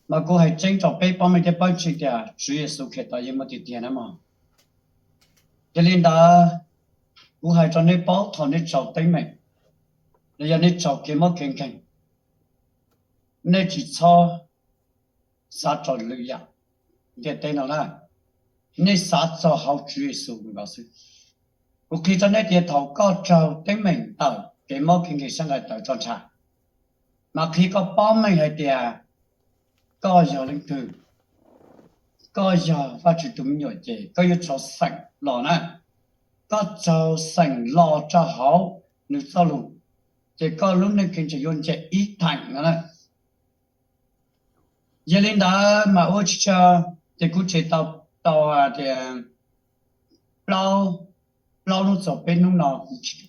Mas kuv hais tseeb rau peb paub meej thiab paub ntseeg tias Tswv Yexus Khetos yeej muaj tiag tiag na mog. Yog li ntawd, kuv hais rau nej paub, thaum nej tsaug teeb meem los yog nej tsaug kev mob kev nkeeg, nej tsis txhob xav rau lwm yam ntiaj teb no na, nej xav txog hauv Tswv Yexus nkaus xwb. Kuv qhia rau nej tias thaum koj raug teeb meem ntawm kev mob kev nkeeg sab nqaij tawv tso ntsha, mas qhia koj paub meej hais tias koj yog leej twg. Koj yog Vajtswv tus me nyuam ces koj yuav raug xeem los na. Koj raug xeem los rau hauv nws txoj lus, ces koj lub neej kev ntseeg yuav ntse ib theem no na. Yog li ntawd mas ua tsis tsawg ces kuv tseg tau, tau tias plaub, plaub hnub txog peb hnub no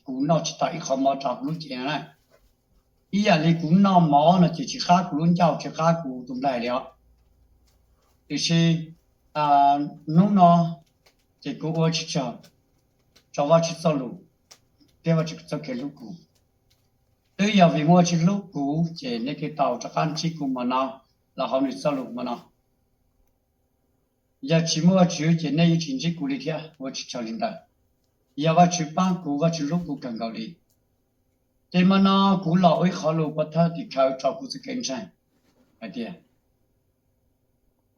kuv noj tsis tau ib qho mov rau kuv lub cev no na. Ib yam li kuv noj mov no ces tsis qab kuv lub ncauj tsis qab kuv tus nplaig li os. Tiam sis hnub no ces kuv ua tsis tsawg rau Vajtswv txoj lus thiab Vajtswv txoj kev hlub kuv. Twb yog vim muaj Vajtswv hlub kuv ces nej thiaj tau rov qab ntsib kuv hmo no los hauv nws txoj lus hmo no. Yog tsis muaj Vajtswv ces nej yeej tsis ntsib kuv li thiab, ua tsis tsawg li ntawd. Yog Vajtswv pab kuv, Vajtswv hlub kuv kawg nkaus li. Ces hmo no kuv los ua ib qho lus pov thawj tim khawv rau kuv txoj kev ntseeg hais tias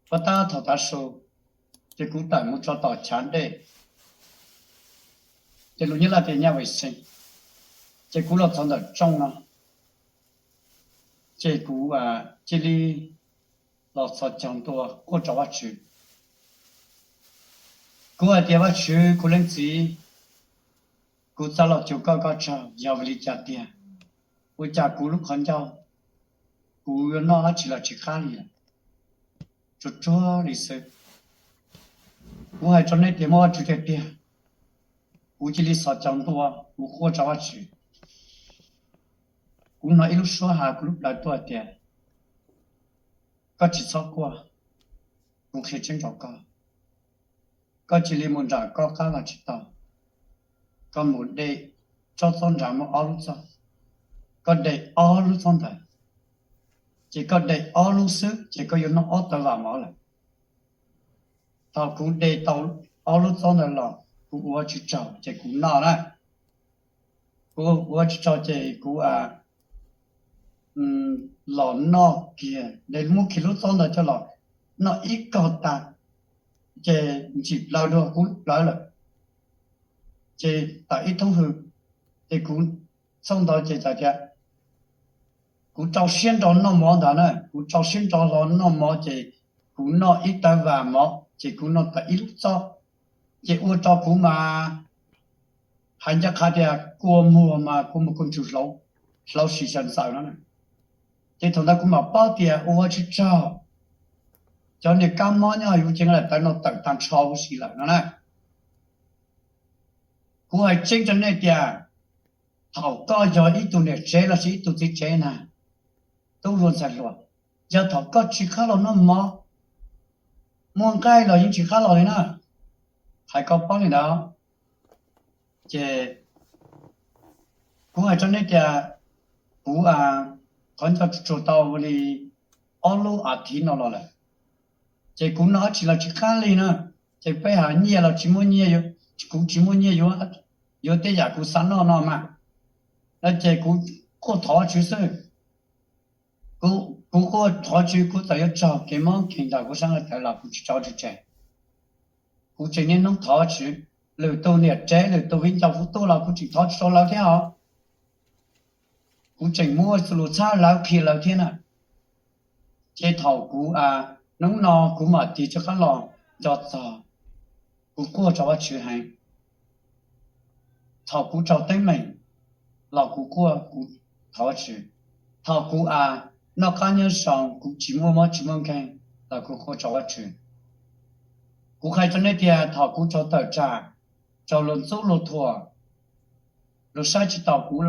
puag ta thaum tav su ces kuv tawm mus tso tom chav dej, ces lus Nyab Laj tias nhà vệ sinh, ces kuv los txog ntawm rooj no, ces kuv cia li los txhos caug ntua quaj rau Vajtswv. Kuv hais tias Vajtswv, kuv Leej Txiv, kuv txav los cuag koj, koj tsaug, yog vim li cas tiag? Ua cas kuv lub qhov ncauj, kuv yuav noj dab tsi los tsis qab li lawm, tsuag tsuag li xwb. Kuv hais rau nej tias muaj Vajtswv tiag tiag. Kuv cia li txhos caug ntua, kuv quaj rau Vajtswv. Kuv hnov ib lub suab has kuv lub plawv tuaj tias, koj tsis txhob quaj, kuv qhia tseeb rau koj. Koj cia li mus nram koj qab los tsis tau, koj mus de tsob txob nrad muaj ob lub txob, koj de ob lub txob ntawd, ces koj de ob lub xwb ces koj yuav noj ob tawv vam mov lawm. Thaum kuv de tau ob lub txob ntawd los, kuv ua tsis tsaug ces kuv noj na. Kuv ua tsis tsaug ces kuv los noj kiag, de muab kiag lub txob ntawd coj los noj ib kaug tas, ces ntsim plaws dua kuv lub plawv lawm. Ces tawm ib thoob hws, ces kuv txhob ntawd ces txawm tias kuv rau siab nrog noj mov ntawd na, kuv rau siab nrog los noj mov ces kuv noj ib tawv vam mov ces kuv noj tawm ib lub txob, ces ua rau kuv mas hais ncaj qha tias kua muag mas kua muag kua ntsuag hlauv si xyaw ntxaws no na. Ces thaum ntawd kuv mam paub tias ua tsis tsaug, cov niag kab mob nyob hauv yus cev nqaij tawv no tawm tag nrho huv si lawm no na. Kuv hais tseeb rau nej tias thaum koj yog ib tug niam tsev los sis ib tug txiv tsev na, tub hluas ntxhais hluas, yog thaum koj tsis qab los noj mov, muaj nqaij los yeej tsis qab los li na, hais koj paub li ntawd. Ces kuv hais rau nej tias kuv qhov ncauj tsuag tsuag tau li ob lub as thiv no los lawm, ces kuv noj dab tsi los tsis qab li na. Ces peb hais nyiaj los tsis muaj nyiaj, kuv tsis muaj nyiaj yuav tej yam kuv xav noj no mas, no ces kuv quaj thov Vajtswv xwb. Kuv quaj thov Vajtswv, kuv txawm yuav raug kev mob kev nkeeg kuv sab nqaij tawv los kuv tsis tso Vajtswv tseg. Kuv tseem niaj hnub thov Vajtswv, lwm tus niam tsev lwm tus viv ncaus kuv tuaj los kuv tseem thov tsis tau lawv thiab os. Kuv tseem muab txoj lus txhab lawv qhia lawv thiab na. Ces thaum kuv, hnub no kuv mam tig rov qab los nco txog, kuv quaj rau Vajtswv heev. Thaum kuv raug teeb meem los kuv quaj kuv thov Vajtswv. Thaum kuv noj qab nyob zoo kuv tsis muaj mob tsis muaj nkeeg los kuv quaj rau Vajtswv. Kuv qhia rau nej tias thaum kuv raug tawm tsam, raug luag ntxub luag thuam, luag saib tsis taus kuv,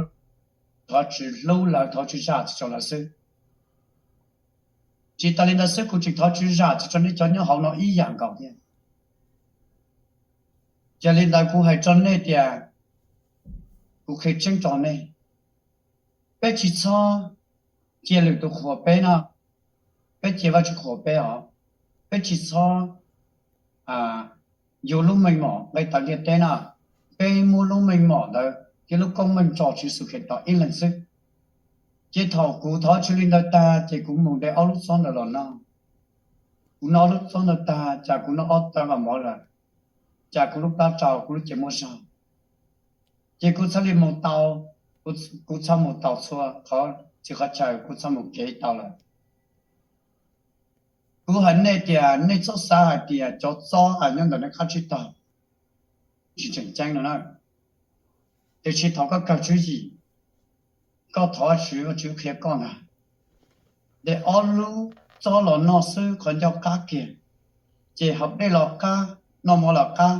thov Vajtswv hlub lawv, thov Vajtswv zam txim rau lawv xwb. Tsis tas li ntawd xwb kuv tseem thov Vajtswv zam txim rau nej cov nyob hauv no ib yam nkaus thiab. Yog li ntawd kuv hais rau nej tias, kuv qhia tseeb rau nej, peb tsis txhob cia lwm tus qhuas peb no. Peb cia Vajtswv qhuas peb os, peb tsis txhob yuav lub meej mom nqe tawv ntiaj teb na. Peb muab lub meej mom ntawd thiab lub koob meej tso Tswv Yexus Khetos ib leeg xwb. Ces thaum kuv thov Vajtswv li ntawd tag ces kuv mus de ob lub txob ntawd los noj. Kuv noj ob lub txob ntawd tag, cas kuv noj ob tawb los mov lawm, cas kuv lub plab rau, kuv lub cev muaj zog. Ces kuv txhaj li mus tau, kuv txhaj mus tau txhua qhov txhia qhov chaw, kuv txhaj mus kev tau lawm. Kuv hais nej tias nej txhob xav hais tias cov txob nyob ntawm nej qab tsib taug tsis tseem ceeb no na. Tiam sis thaum koj kawg tswv yim, koj thov Vajtswv, Vajtswv qhia koj ntag. De ob lub txob los noj xwb qhov ncauj qab kiag, ces haus dej los qab, noj mov los qab.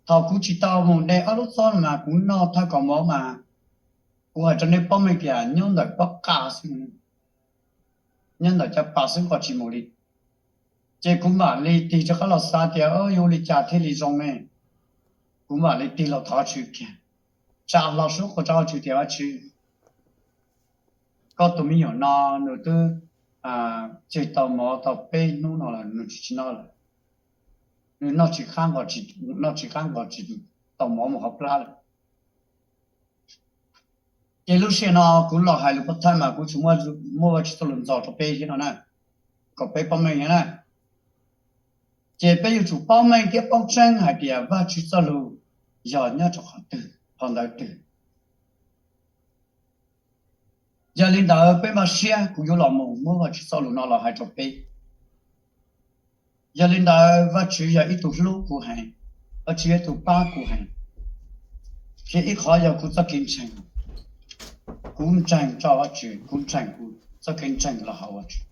Thaum kuv tsis tau mus de ob lub txob mas kuv noj thawj kaus mov mas kuv hais rau nej paub meej tias nyob ntawm pob qa xwb, nyob ntawm caj pas xwb, nqos tsis mus li. Ces kuv mam li tig rov qab los xav tias yuav ua li cas thiaj li zoo ne. Kuv mam li tig los thov Vajtswv kiag, tsa hlo suab quaj rau Vajtswv tias, Vajtswv, koj tus me nyuam no nws twb tseg tau mov tau peb hnub no lawm, nws tsis tsis noj lawm, nws noj tsis qab nqos tsis, noj tsis qab nqos tsis tau mov mus hauv plab lawm. Ces lub sij hawm no kuv los hais lus pov thawj mas kuv tsuas muaj Vajtswv txoj lus ntxaus rau peb thiab no na, kom peb paub meej na. Ces peb yuav tsum paub meej thiab paub tseeb hais tias Vajtswv txoj lus yog nyob rau qhov twg, qhov ntawd twg. Yog li ntawd peb npaj siab, kuv yuav los mus muab Vajtswv txoj lus no los hais rau peb. Yog li ntawd Vajtswv yog ib tug hlub kuv heev, Vajtswv yog ib tug pab kuv heev, thiab ib qhov yog kuv txoj kev ntseeg. Kuv ntseeg rau Vajtswv, kuv ntseeg kuv txoj kev ntseeg los hauv Vajtswv.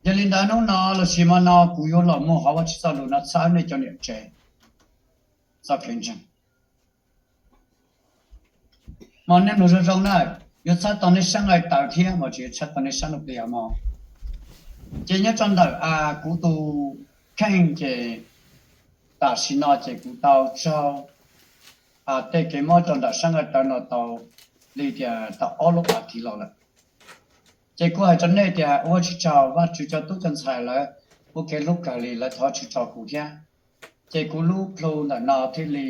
Yog li ntawd hnub no los sis hmo no kuv yuav los muag hauv Vajtswv txoj lus no txhawb nej cov niam tsev txoj kev ntseeg. Mas nej mloog zoo zoo na, yuav txhawb tau nej sab nqaij tawv thiab mas tsis yuav txhawb tau nej sab ntuj plig os mog. Ces nyob rau ntawm a kuv tus kheej ces tam sim no ces kuv tau tsaug tej kev mob rau ntawm sab nqaij tawv no tau li tias tau ob lub as thiv los lawm. Ces kuv hais rau nej tias ua tsaug Vajtswv cov tub cov ntxhais lawv ua kev hlub kawg li, lawv thov Vajtswv rau kuv thiab. Ces kuv lub plhu ntawm no thiaj li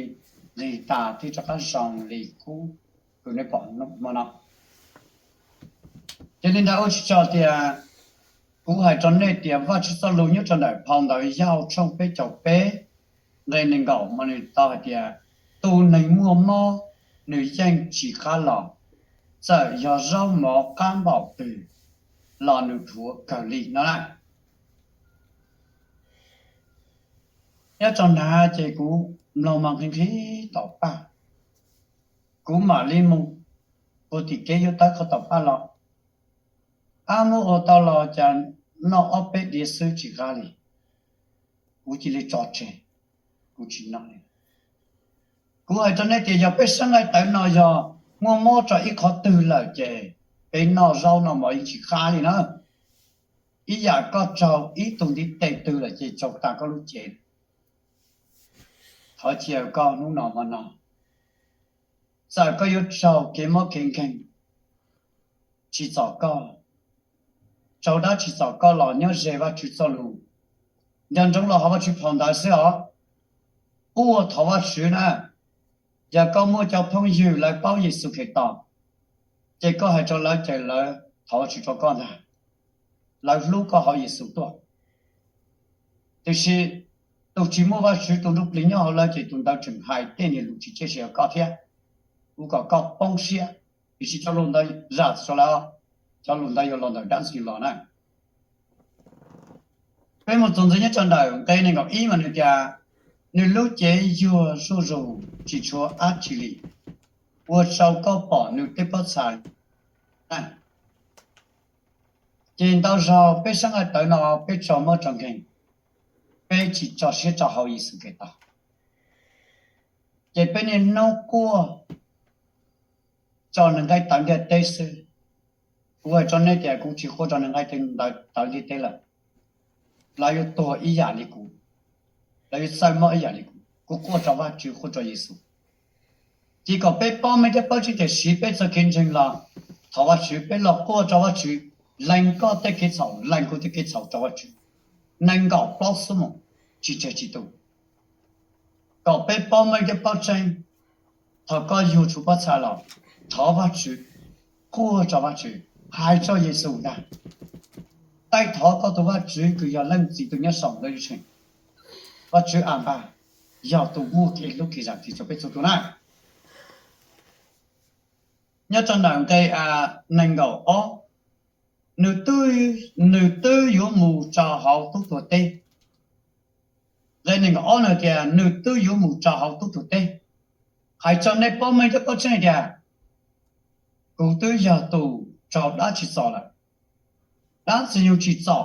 lig tas thiab rov qab zoo li kuv, kuv nej pom hmo no. Ces li ntawd ua tsaug tias kuv hais rau nej tias Vajtswv txoj lus nyob rau ntawm phau ntawv Yauj tshooj peb caug peb nqe nees nkaum mas nws tau hais tias tus neeg muaj mob nws yeej tsis qab los, txawm yog zaub mov qab npaum twg los nws dhuav kawg li no na. Nyob rau na ces kuv mloog mas nqhis nqhis taum paj, kuv mam li mus puag tim kev yuav tawb qhov taum paj los. Ab, muab ua tau los cas noj ob peb diav xwb tsis qab li. Kuv cia li tso tseg, kuv tsis noj li. Kuv hais rau nej tias yog peb sab nqaij tawv no yog muaj mob rau ib qhov twg lawm ces peb noj zaub noj mov yeej tsis qab li na. Ib yam koj raug ib tug ntiv tes twg lawm ces tsaug tas koj lub cev. Thov cia koj hnub no hmo no, txawm koj yuav raug kev mob kev nkeeg tsis txom koj, raug dab tsi txom koj los nyob ze Vajtswv txoj lus, nco ntsoov los hauv Vajtswv phau ntawv xwb os. Quaj thov Vajtswv na. Yog koj muaj cov phooj ywg lawv paub Yexus Khetos, ces koj hais rau lawv ces lawv thov Vajtswv rau koj ntag. Lawv hlub koj hauv Yexus tuaj. Tiam sis tus tsis muaj Vajtswv tus ntsuj plig nyob hauv lawv ces tus ntawd tseem hais tej niag lus tsis tshej siab rau koj thiab. Kuv kom koj poob siab, tiam sis cov lus ntawd zam rau lawv, cov lus ntawd yuav los ntawm dab ntxwg nyoog los na. Peb mus txuas ntxiv nyob rau ntawm nqe nees nkaum ib mas nws tias, nws lub cev yuag zuj zus tsis tshuav dab tsi li, ua rau koj pom nws tej pob txha. Ces ntau zaug peb sab nqaij tawv no peb tso mob tso nkeeg, peb tsis tso siab rau hauv Yexus Khetos, ces peb niaj hnub quaj rau neeg nqaij tawv ntiaj teb xwb. Kuv hais rau nej tias kuv tsis quaj rau neeg nqaij tawv ntiaj teb lawm. Lawv yuav tuag ib yam li kuv, lawv yuav txawj mob ib yam li kuv. Kuv quaj rau Vajtswv, quaj rau Yexus. Ces kom peb paub meej thiab paub tseeb tias siv peb txoj kev ntseeg los thov Vajtswv, peb los quaj rau Vajtswv, lees koj tej kev txhaum, lees kuv tej kev txhaum rau Vajtswv nees nkaum plaub xuab moos tsis tseg tsis tu. Kom peb paub meej thiab paub tseeb, thaum koj yuav tsum pob txha los thov Vajtswv, quaj rau Vajtswv, hais rau Yexus ntag. Taij thov koj tus Vajtswv kws yog Leej Txiv tus nyob saum ntuj ceeb tsheej. Vajtswv a npaj yog tus muaj kev hlub kev zam txim rau peb txhua tus na. Nyob rau ntawm nqe nees nkaum ob, nws twb, nws twb yuav mus rau hauv tub tuag teb. Nqe nees nkaum ob nws tias nws twb yuav mus rau hauv tub tuag teb. Hais rau nej paub meej thiab paub tseeb tias kuv twb yog tus raug dab tsim txom lawm. Dab ntxwg nyoog tsim txom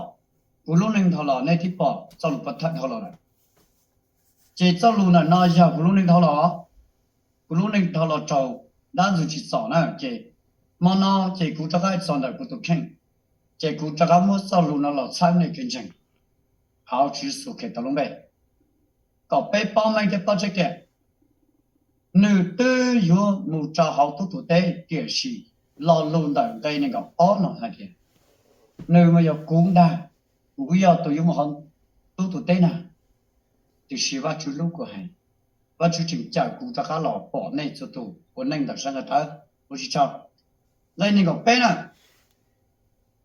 kuv lub neej dhau los, nej twb pom txoj lus pov thawj dhau los lawm. Ces txoj lus ntawm no yog kuv lub neej dhau los, kuv lub neej dhau los raug dab ntxwg tsim txom na. Ces hmo no ces kuv rov qab txog ntawm kuv tus kheej, ces kuv rov qab muab txoj lus no los txhawb nej kev ntseeg hauv Tswv Yexus Khetos lub npe, kom peb paub meej thiab paub tseeb tias nws twb yuav mus rau hauv tub tuag teb, tiam sis lo lus ntawm nqe nees nkaum ob no hais tias nws mas yog kuv ntag, kuv yog tus yuav mus hauv tub tuag teb na. Tiam sis Vajtswv hlub kuv heev, Vajtswv tseem cawm kuv rov qab los pom nej txhua tus ua neej ntawm sab nqaij tawv ua tsis tau. Nqe nees nkaum peb na,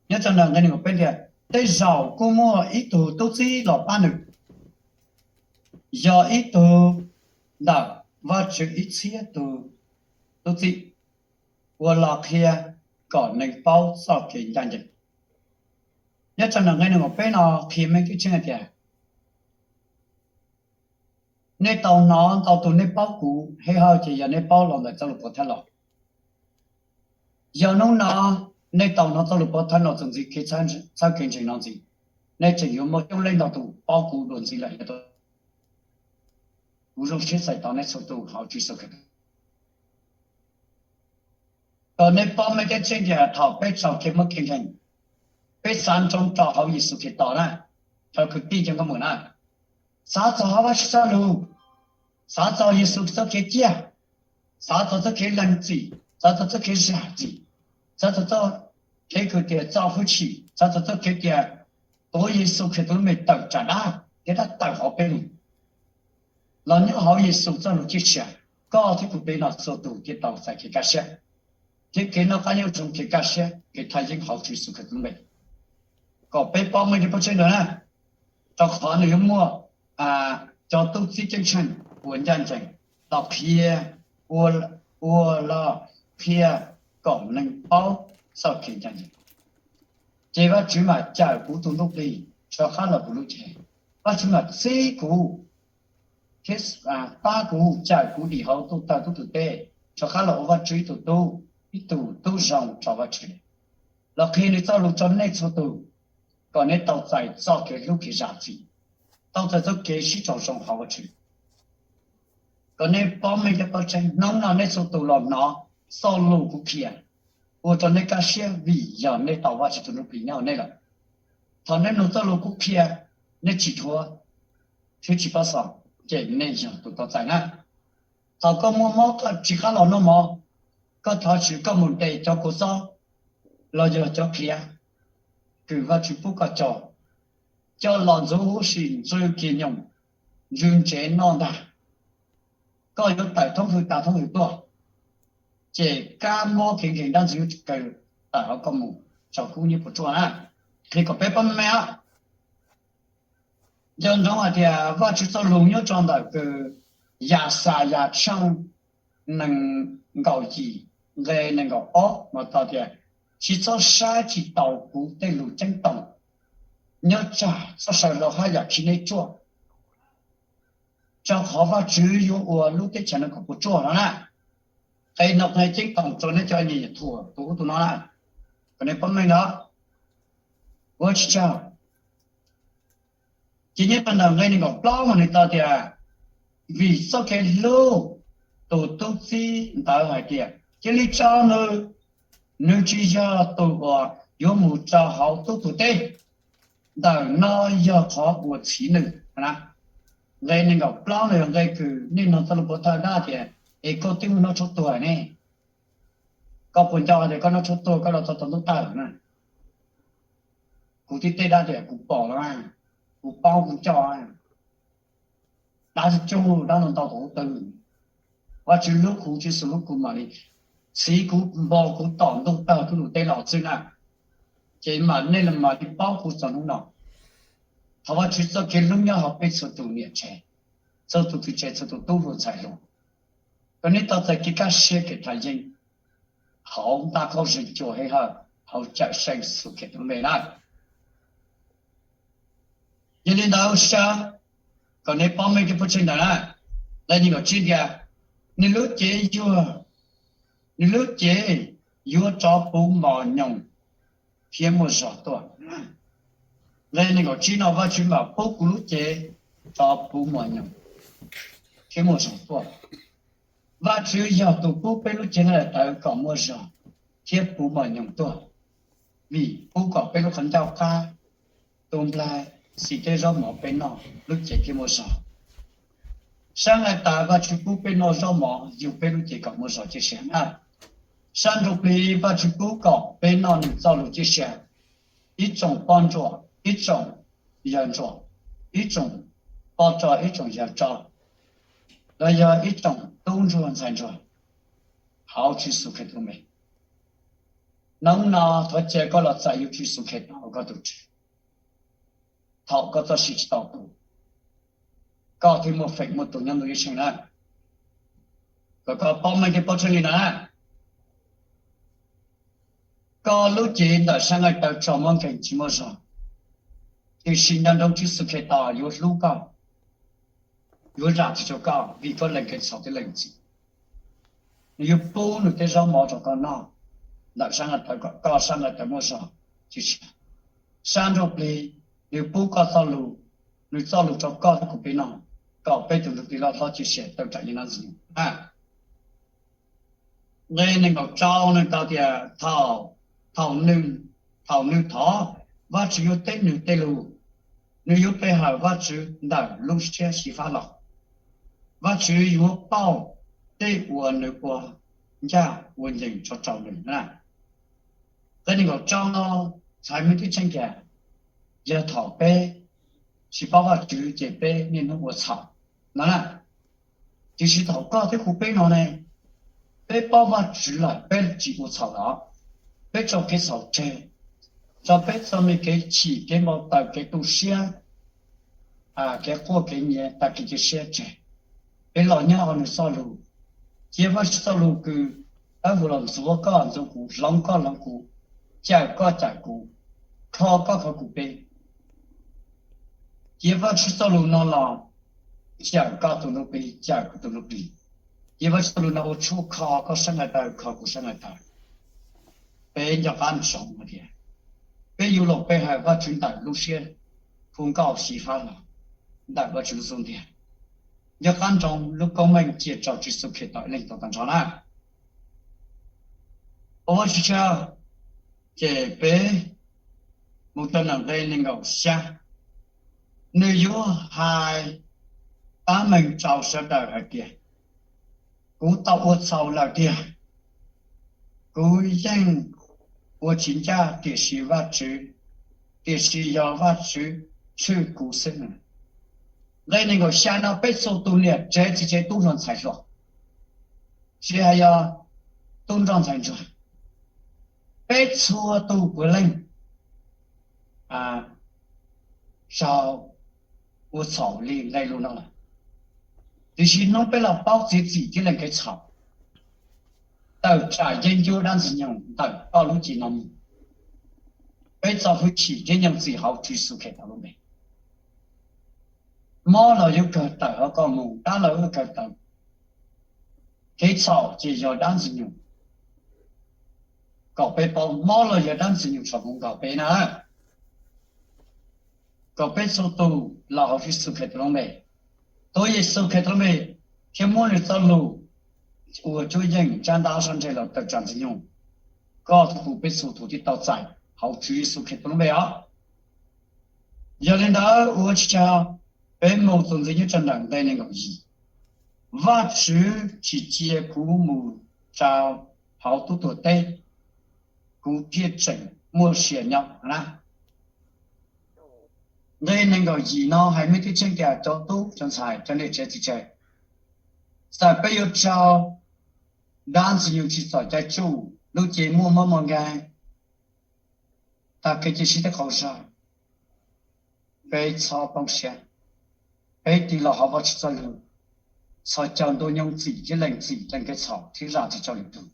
nyob rau ntawm nqe nees nkaum peb tias tej zaum kuj muaj ib tug tub txib los pab nws, yog ib tug ntawm Vajtswv ib txhiab tus tub txib uas los qhia kom neeg paub txoj kev ncaj ncees. Nyob rau ntawm nqe nees nkaum peb no qhia meej thiab tseeb hais tias nej tau hnov ntau tus nej paub kuv, hej hawj ces yog nej paub los ntawm txoj lus pov thawj los. Yog hnub no nej tau hnov txoj lus pov thawj no txuas ntxiv kev txhawb kev ntseeg no ntxiv, nej tseem yuav muaj coob leej ntau tus paub kuv dua ntxiv lawm. Kuv zoo siab txais tos nej txhua tus hauv Tswv Yexus Khetos. Kom nej paub meej thiab tseeb tias thaum peb txoj kev muaj kev ntseeg, peb xav nroo rau hauv Yexus Khetos na, cov kwv tij cov nkauj muam na, xav txog hauv Vajtswv txoj lus, xav txog Yexus txoj kev ciaj, xav txog txoj kev lees txim, xav txog txoj kev zam txim, xav txog txoj kev kws tias txo hwj chim, xav txog txoj kev tias tuav Yexus Khetos lub npe tawm tsam dab thiab dab tawm hauv peb lug. Los nyob hauv Yexus txoj lus ciaj sia, koj thiab kuv peb no txhua tus thiaj tau txais kev kaj siab, thiab kev noj qab nyob zoo, kev kaj siab, kev thaj yeeb hauv Tswv Yexus Khetos lub npe. Kom peb paub meej thiab paub tseeb ntawd na, rau qhov nws yuav muaj cov tub txib ceeb tsheej uas ncaj ncees los qhia, ua, ua los qhia kom neeg paub txoj kev ncaj ncees. Ces Vajtswv mam cawm kuv tus ntsuj plig rov qab los kuv lub cev. Vajtswv mam txib kuv thiab pab kuv, cawm kuv dim hauv tub tawg tub tuag teb, rov qab los ua Vajtswv ib tug tub, ib tug tub zoo rau Vajtswv, los qhia nws txoj lus rau nej txhua tus, kom nej tau txais txoj kev hlub kev zam txim, tau txais txoj kev sib raug zoo hauv Vajtswv. Kom nej paub meej thiab paub tseeb, hnub no nej txhua tus los hnov txoj lus kuv qhia, ua rau nej kaj siab vim yog nej tau Vajtswv tus ntsuj plig nyob hauv nej lawm. Thaum nej mloog txoj lus kuv qhia, nej tsis dhuav thiab tsis pab xaus, ces nej yog tus tau txais na. Thaum koj muaj mob koj tsis qab los noj mov, koj thov Vajtswv, koj mus de cov kua txob los yog cov qhiav kws Vajtswv pub koj cog, coj los ntxuav huv si ntsw kiag nyoos, ntsw ntsev noj ntag, koj yuav tawm thoob hwj tas thoob hwj tuaj, ces kab mob kev nkeeg dab ntxwg yuav kaw tawm hauv koj mus tsaus kub nyob puas tsuaj na. Qhia kom peb paub meej os. Nco ntsoov hais tias Vajtswv txoj lus nyob rau ntawm kws Yaxayas tshooj nees nkaum yim nqe nees nkaum ob mas tau tias, tsis txhob saib tsis taus kuv tej lus ceeb toom, nyob tsam txoj saw hlau haj yam khi nej ruaj, rau qhov Vajtswv yuav ua lub teb chaws no kom puas tsuaj no na. Qhia no qhia ceeb toom rau nej cov nyiam thuam tus ub tus no na, kom nej paub meej os. Ua tsis tsaug. Ces nyob rau ntawm nqe nees nkaum plaub mas nws tau tias, vim txoj kev hlub tus tub txib ntawd hais tias cia li tso nws, nws tsis yog tus uas yuav mus rau hauv tub tuag teb. Ntawm no yog qhov uas txhiv nws na. Nqe nees nkaum plaub no yog nqe kws nej mloog txoj lus pov thawj dab tias, es koj twb mus noj tshuaj tuag ne, koj puas nco tias koj noj tshuaj tuag koj los txog tom ntuj tawg na? Kuv tib teb dab tias kuv pom na, kuv paub kuv coj, dab tsi cug dab no ntau tom ub tw. Vajtswv hlub kuv, Tswv Yexus hlub kuv mam li txhiv kuv npo kuv tom ntuj tawg kuv lub teb los xwb na. Ces mam nej los mam li paub kuv txog hnub no. Thov Vajtswv txoj kev hlub nyob hauv peb txhua tus niam tsev, txhua tus txiv tsev, txhua tus tub hluas ntxhais hluas, kom nej tau txais kev kaj siab kev tham yeeb hauv ntaj qaub zig cua hauv cawm seej Yexus Khetos lub npe na. Yog li ntawd sab, kom nej paub meej tej pov tseg ntawd na. Nqe nees nkaum tsib tias, nws lub cev yuag, nws lub cev yuav rov puv mos nyoos thiab muaj zog tuaj. Nqe nees nkaum tsib no, Vajtswv mam pub kuv lub cev rov puv mos nyoos thiab muaj zog tuaj. Vajtswv yog tus pub peb lub cev nqaij daim tawv kom muaj zog thiab puv mos nyoos tuaj, vim pub kom peb lub qhov ncauj qab, tus nplaig, xim tej zaub mov peb noj lub cev thiaj muaj zog. Sab nqaij tawv Vajtswv pub peb noj zaub mov yug peb lub cev kom muaj zog ciaj sia na. Sab ntsuj plig Vajtswv pub kom peb noj nws txoj lus ciaj sia. Ib tsoom poj ntsuam, ib tsoom yawg ntsuam, ib tsoom poj rog, ib tsoom yawg rog, los yog ib tsoom tub ntsuag ntxhais ntsuag hauv Tswv Yexus Khetos lub npe. Hnub no thov cia koj los txais yuav Tswv Yexus Khetos ua koj tus Tswv. Thaum koj txoj sia tsis tau tu, koj thiaj muaj feem muaj tus nyob ntuj ceeb tsheej na. Kom koj paub meej thiab paub tseeb li no na. Koj lub cev ntawm sab nqaij tawv tso muaj nkeeg tsis muaj zog, tiam sis nco ntsoov Tswv Yexus Khetos yuav hlub koj, yuav zam txim rau koj vim koj lees kev txhaum thiab lees txim. Nws yuav pub nws tej zaub mov rau koj noj ntawm sab nqaij tawv kom koj sab nqaij tawv muaj zog ciaj sia. Sab ntsuj plig, nws pub koj txoj lus, nws txoj lus rau koj thiab kuv peb noj, kom peb tus ntsuj plig loj hlob ciaj sia tawm tsam yeej dab ntxwg nyoog. Nqe nees nkaum rau nws tau tias, thaum, thaum nws, thaum nws thov, Vajtswv yuav teb nws tej lus, nws yuav pe hawm Vajtswv ntawm lub siab xyiv fab los. Vajtswv yuav pauj tej uas nws ua ncaj ua ncees tso rau nws na. Nqe nees nkaum rau no txhais meej tib tseeb tias, yog thaum peb tsis paub Vajtswv ces peb niaj hnub ua txhaum no na. Tiam sis thaum koj thiab kuv peb no ne, peb paub Vajtswv lawm peb tsis ua txhaum los, peb tso kev txhaum tseg, tso peb txoj me kev chim kev npau taws kev tu siab, kev quaj kev nyiav tag kev cia siab tseg, peb los nyob hauv nws txoj lus. Cia Vajtswv txoj lus kws dawb huv los ntxuav koj ntxuav kuv, hloov koj hloov kuv, cawm koj cawm kuv, kho koj kho kuv peb. Cia Vajtswv txoj lus no los cawm koj tus ntsuj plig, cawm kuv tus ntsuj plig. Cia Vajtswv txoj lus no ua tshuaj kho koj sab nqaij tawv, kho kuv sab nqaij tawv. Peb nco qab ntsoov hais tias peb yuav los pe hawm Vajtswv ntawm lub siab hu nkauj xyiv fab los, ntawm Vajtswv lub xub ntiag. Nco qab ntsoov lub koob meej cia rau Tswv Yexus Khetos ib leeg tau tag nrho na. Ua tsis tshua, ces peb mus rau nqe nees nkaum xya. Nws yuav hais tab meeg rau sawv daws hais tias, kuv tau ua txhaum lawm tiag, kuv yeej ua tsis ncaj, tiam sis Vajtswv, tiam sis yog Vajtswv tshwj kuv xwb. Nqe nees nkaum xya no peb txhua tus niam tsev txiv tsev tub hluas ntxhais hluas, tsis hais yog tub nrog ntxhais ntsuag, peb txhua tus puav leej raug ua txhaum li nqe lus no lawm. Tiam sis hnub peb los paub txiav txim thiab lees kev txhaum, tawm tsam yeeb ncuab dab ntxwg nyoog ntawm koj lub cev no mus, peb txo hwj chim thiab nyoog txim hauv Tswv Yexus Khetos lub npe. Mob los yuav kawg tawm hauv koj mus, dab los yuav kawg tawm. Kev txhaum ces yog dab ntxwg nyoog. Kom peb paub mob los yog dab ntxwg nyoog tshov kuv nkaus peb na. Kom peb txhua tus los hauv Yexus Khetos lub npe, tuav Yexus Khetos lub npe, thiab muab nws txoj lus ua cuab yeej tsab ntaj sab ntseeg los tawm tsam ntxwg nyoog. Koj thiab kuv peb txhua tus thiaj tau txais hauv Tswv Yexus Khetos lub npe os. Yog li ntawd ua tsis tshua, peb mus txuas ntxiv nyob rau nram nqe nees nkaum yim. Vajtswv tsis cia kuv mus rau hauv tub tuag teb, kuv thiaj tseem muaj sia nyob na. Nqe nees nkaum yim no hais meej tseeb tias cov tub cov ntxhais cov niam tsev txiv tsev, txawm peb yuav raug dab ntxwg nyoog tsim txom caij tsuj, lub cev muaj mob muaj nkeeg, tag kev cia siab thiab qaug zog, peb txhob poob siab. Peb tig los hauv Vajtswv txoj lus, txhos caug ntuj nyoog txim thiab lees txim lees kev txhaum thiab zam txim rau lwm tus.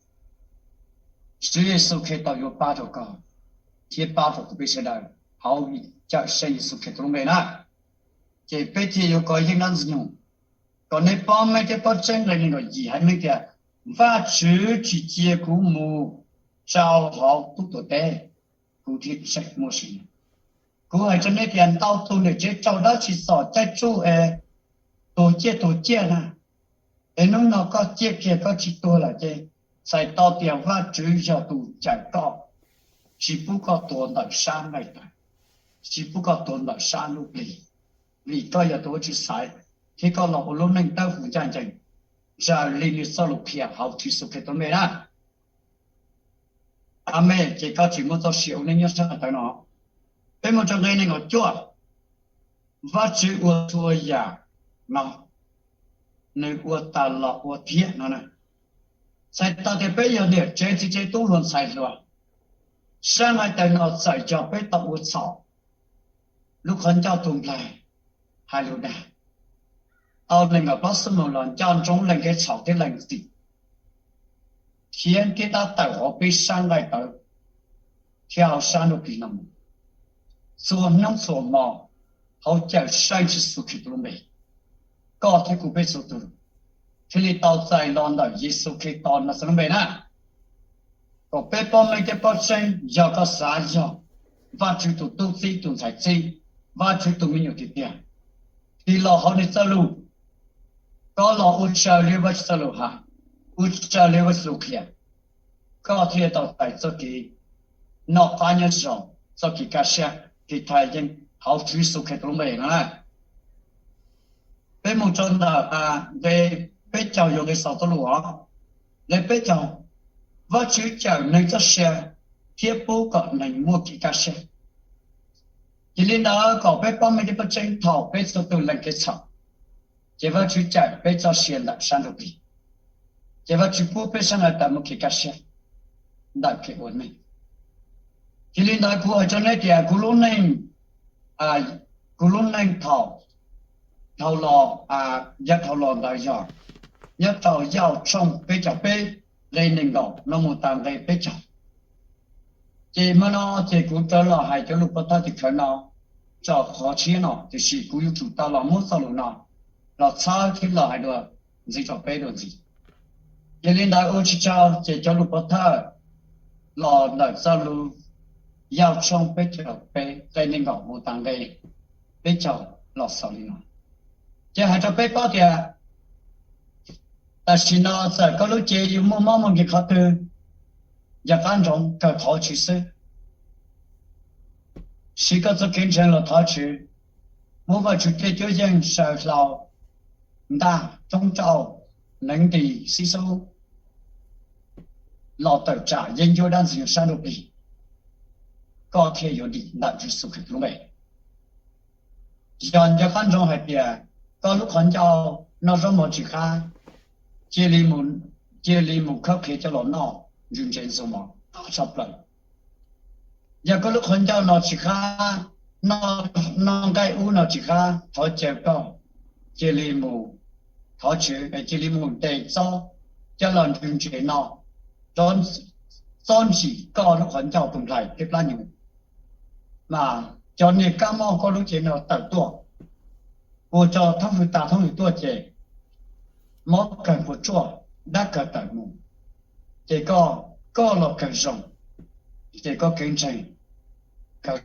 Tswv Yexus Khetos yuav pab rau koj thiab pab rau kuv peb sawv daws hauv Cawmseej Yexus Khetos lub npe na. Ces peb thiaj yuav kov yeej dab ntxwg nyoog. Kom nej paub meej thiab paub tseeb nqe nees nkaum yim hais meej tias, Vajtswv tsis cia kuv mus rau hauv tub tuam teb, kuv thiaj tseem muaj sia. Kuv hais rau nej tias ntau tus niam tsev raug dab tsim txom caij tsuj es tuag ciaj tuag ciaj na, es hnub no koj ciaj kiag koj tsis tuag lawm ces txhais tau tias Vajtswv yog tus cawm koj, tsis pub koj tuag ntawm sab nqaij tawv, tsis pub koj tuag ntawm sab ntsuj plig, vim koj yog tus Vajtswv xaiv thiab koj los ua lub neej dawb huv ncaj ncees raws li nws txoj lus qhia hauv Tswv Yexus Khetos lub npe na. Amees. Ces koj tseem muaj txoj sia ua neej nyob sab nqaij tawv no. Peb mus rau nqe nees nkaum cuaj, Vajtswv ua txhua yam no, nws ua tas los ua tiag no na. Txhais tau tias peb yog niam tsev txiv tsev tub hluas ntxhais hluas, sab nqaij tawv no txawm yog peb tau ua txhaum, lub qhov ncauj tus nplaig hais lus dag, tau nees nkaum plaub xuab moos los nco ntsoov lees kev txhaum thiab lees txim, thiab thiab tab tawm hauv peb sab nqaij tawv thiab hauv sab ntsuj plig no mus txhua hnub txhua hmo hauv Cawmseej Yexus Khetos lub npe. Koj thiab kuv peb txhua tus thiaj li tau txais los ntawm Yexus Khetos Naxales lub npe na. Kom peb paub meej thiab paub tseeb, yog koj xav yog Vajtswv tus tub txib tus ntxhais txib, Vajtswv tus me nyuam tiag tiag, tig los hauv nws txoj lus, koj los ua raws li Vajtswv txoj lus hais, ua raws li Vajtswv txoj lus qhia, koj thiaj tau txais txoj kev noj qab nyob zoo, txoj kev kaj siab, kev thaj yeeb hauv Tswv Yexus Khetos lub npe no na. Peb mus rau ntawm nqe peb caug, yog nqe xaus txoj lus os. Nqe peb caug, Vajtswv cawm neeg txoj sia thiab pub kom neeg muaj kev kaj siab. Ces li ntawd kom peb paub meej thiab paub tseeb, thaum peb txhua tus lees kev txhaum, ces Vajtswv cawm peb txoj sia ntawm sab ntsuj plig, ces Vajtswv pub peb sab nqaij tawv muaj kev kaj siab ntawm kev ua neej. Ces li ntawd kuv hais rau nej tias kuv lub neej, kuv lub neej thaum dhau los, yav dhau los ntawd yog nyob rau Yauj tshooj peb caug peb, nqe nees nkaum no mus tas nqe peb caug. Ces hmo no ces kuv rov los hais cov lus pov thawj tim khawv no tso qhov tshiab no, tiam sis kuv yuav tsum tau los muab txoj lus no los txhawb thiab los hais dua ntxiv rau peb dua ntxiv. Ces li ntawd ua tsis tsaug ces cov lus pov thawj los ntawm txoj lus Yauj tshooj peb caug peb, nqe nees nkaum mus tas nqe peb caug los xaus li no. Ces hais rau peb paub tias tam sim no txawm koj lub cev yuav muaj mob muaj nkeeg qhov twg, yog qab nroog kawg thov Tswv xwb. Siv koj txoj kev ntseeg los thov Tswv, muab Vajtswv tej cuab yeej saw hlau, ntaj, roob rauj, neev nti, xib xub los tawm tsam yeeb ncuab dab ntxwg nyoog sab ntsuj plig, koj thiaj yuav dim ntawm Tswv Yexus Khetos lub npe. Yog nco qab ntsoov hais tias koj lub qhov ncauj noj zaub mov tsis qab, cia li mus khawb qhiav coj los noj ntsws ntsev ntxuag mov qab tshaj plaws. Yog koj lub qhov ncauj no tsis qab, noj nqaij ub no tsis qab, thov caw koj cia li mus thov Tswv, cia li mus ntes txob coj los ntsws ntsev no, txob ntsim koj lub qhov ncauj tus nplaig thiab plab nyoos, mas cov niag kab mob koj lub cev no tawm tuaj, ua rau thoob hwm tas thoob hwm tuaj ces mob kawg puas tsuaj, dab kawg tawm mus, ces koj, koj los kawg zoo, ces koj kev ntseeg kawg.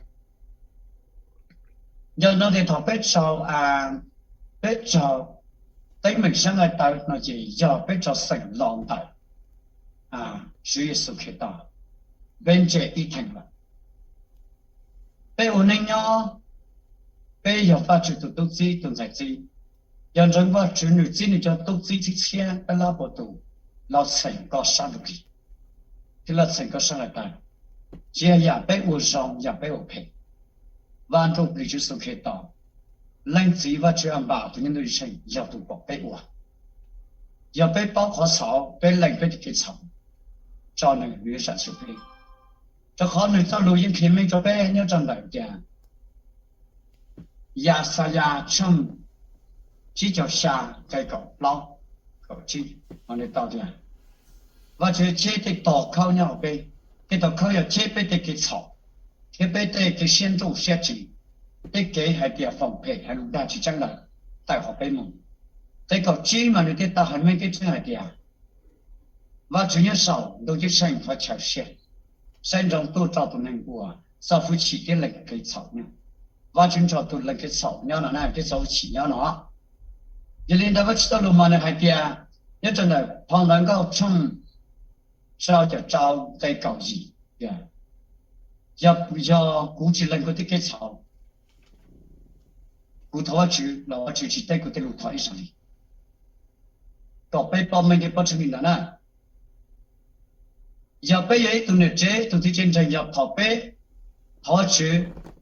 Yog no ces thaum peb raug, peb raug teeb meem sab nqaij tawv no ces yog peb raug xeem los ntawm Tswv Yexus Khetos, peb ntse ib theem lawm. Peb ua neej nyob, peb yog Vajtswv tus tub txib tus ntxhais txib. Yog ntseeg Vajtswv, nws txib nws cov tub txib txhiab txhiab peb lab puas tus los txheem koj sab ntsuj plig, thiab los txheem koj sab nqaij tawv, tsis yog yam peb ua zoo yam peb ua phem. Vaj Ntsujplig Tswv Yexus Khetos, Leej Txiv Vajtswv Am Npam tus Nyob Ntuj Ceeb Tsheej yog tus kom peb ua. Yog peb paub qhov txhaum, peb lees peb tej kev txhaum, tso nws, nws yuav zam txim peb. Rau qhov nws txoj lus yeej qhia meej rau peb nyob rau ntawm tias Yaxayas tshooj tsib caug xya nqe kaum plaub kaum tsib, nws tau tias Vajtswv cheb tej tog khaub nyob hauv peb. Tej tog khaub yog cheb peb tej kev txhaum, cheb peb tej kev siab nruj siab tsis, tej kev hais tias foom phem hais lus dag tsis tseeb lawm tawm hauv peb mus. Nqe kaum tsib mas nws thiaj tau hais meej thiab tseeb hais tias Vajtswv nyob saum ntuj ceeb tsheej qhov chaw siab, saib ntsoov tuaj rau tus neeg uas txo hwj chim thiab lees kev txhaum nyob. Vajtswv nrog tus lees kev txhaum nyob no na, thiab txo hwj chim nyob no. Yog li ntawd Vajtswv txoj lus mas nws hais tias, nyob rau ntawm phau Ntawv Nkauj tshooj rau caum rau nqe kaum yim tias, yog, yog kuv tsis lees kuv tej kev txhaum, kuv thov Vajtswv los Vajtswv tsis teb kuv tej lus thov ib zaug li. Kom peb paub meej thiab paub tseeb li ntawd na. Yog peb yog ib tug niam tsev, tus txiv tsev ntseeg, yog thaum peb thov Vajtswv,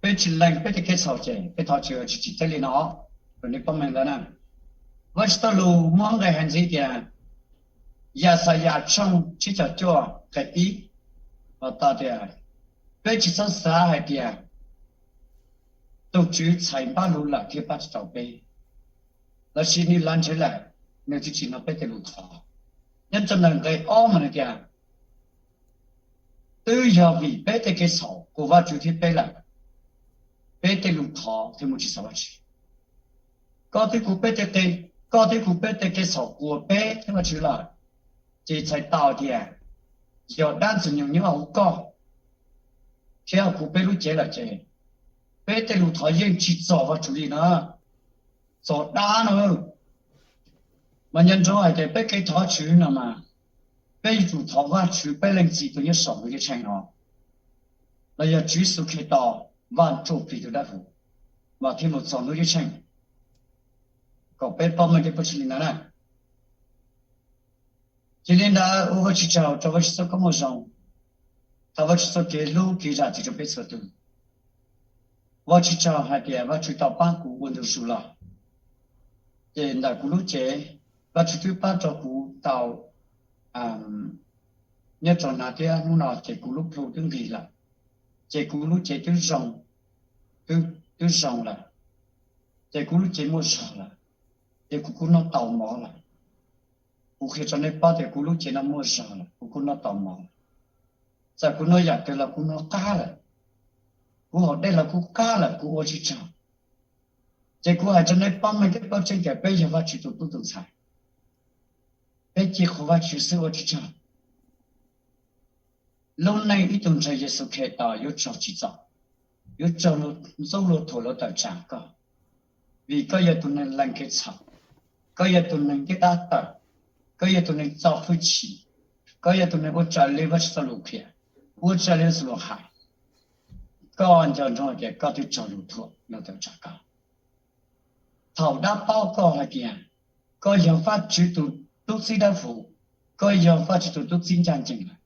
peb tsis lees peb tej kev txhaum ces peb thov Vajtswv, Vajtswv tsis teb li no. Kom nej paub meej ntawd na. Vajtswv txoj lus muaj nqe hais ntxiv tias, Yaxayas tshooj tsib caug cuaj nqe ib, los tau tias, peb tsis txhob xav hais tias tus Tswv txhais npab lug lawm thiaj pab tsis tau peb, lossis nws lav ntshe lawm, nws thiaj tsis hnov peb tej lus thov. Nyob rau ntawm nqe ob mas nws tias, twb yog vim peb tej kev txhaum kuas Vajtswv thiab peb lawm, peb tej lus thov thiaj mus tsis xaus Vajtswv. Koj twb kuv peb tej, koj twb kuv peb tej kev txhaum kuas peb thiab Vajtswv lawm, ces txhais tau tias yog dab Ntxwg Nyoog nyob hauv koj thiab kuv peb lub cev lawm ces peb tej lus thov yeej tsis txog Vajtswv li na, txog dab no. Mas nco ntsoov hais tias peb kev thov Vajtswv no mas peb yuav tsum thov Vajtswv peb Leej Txiv tus nyob saum ntuj ceeb tsheej no, los yog Tswv Yexus Khetos, Vaj Ntsujplig tus Dawb Huv, mas thiaj mus txog ntuj ceeb tsheej. Kom peb paub meej thiab paub tseeb li ntawd na. Ces li ntawd ua Vajtswv tsaug rau Vajtswv txoj koob hmoov zoo, thov Vajtswv txoj kev hlub kev zam txim rau peb txhua tus. Vajtswv tsaug hais tias Vajtswv tau pab kuv ua ntu zus los, ces ntawm kuv lub cev, Vajtswv twb pab rau kuv tau, nyob rau na thiab hnub no ces kuv lub plhu twb nqig lawm, ces kuv lub cev twb zoo, twb zoo lawm, ces kuv lub cev muaj zog lawm, ces kuv kuj noj tau mov lawm. Kuv qhia rau nej paub tias kuv lub cev no muaj zog lawm, kuv kuj noj tau mov lawm. Txawm kuv noj yam twg los kuv noj qab lawm, kuv haus dej los kuv qab lawm, kuv ua tsis tsaug. Ces kuv hais rau nej paub meej thiab paub tseeb tias peb yog Vajtswv tus tub tus ntxhais, peb cia qhuas Vajtswv xwb ua tsis tsaug. Lub neej ib tug ntseeg Yexus Khetos yuav tsaug tsis txog, yuav tsaug ntxub luag thuam luag tawm tsam koj, vim koj yog tus neeg lees kev txhaum, koj yog tus neeg ntiab dab tawm, koj yog tus neeg txo hwj chim, koj yog tus neeg ua raws li Vajtswv txoj lus qhia, ua raws li Vajtswv txoj lus hais. Koj nco ntsoov hais tias koj twb raug luag thuam luag tawm tsam koj. Thaum dab paub koj hais tias koj yog Vajtswv tus tub txib dawb huv, koj yog Vajtswv tus tub txib ncaj ncees lawm,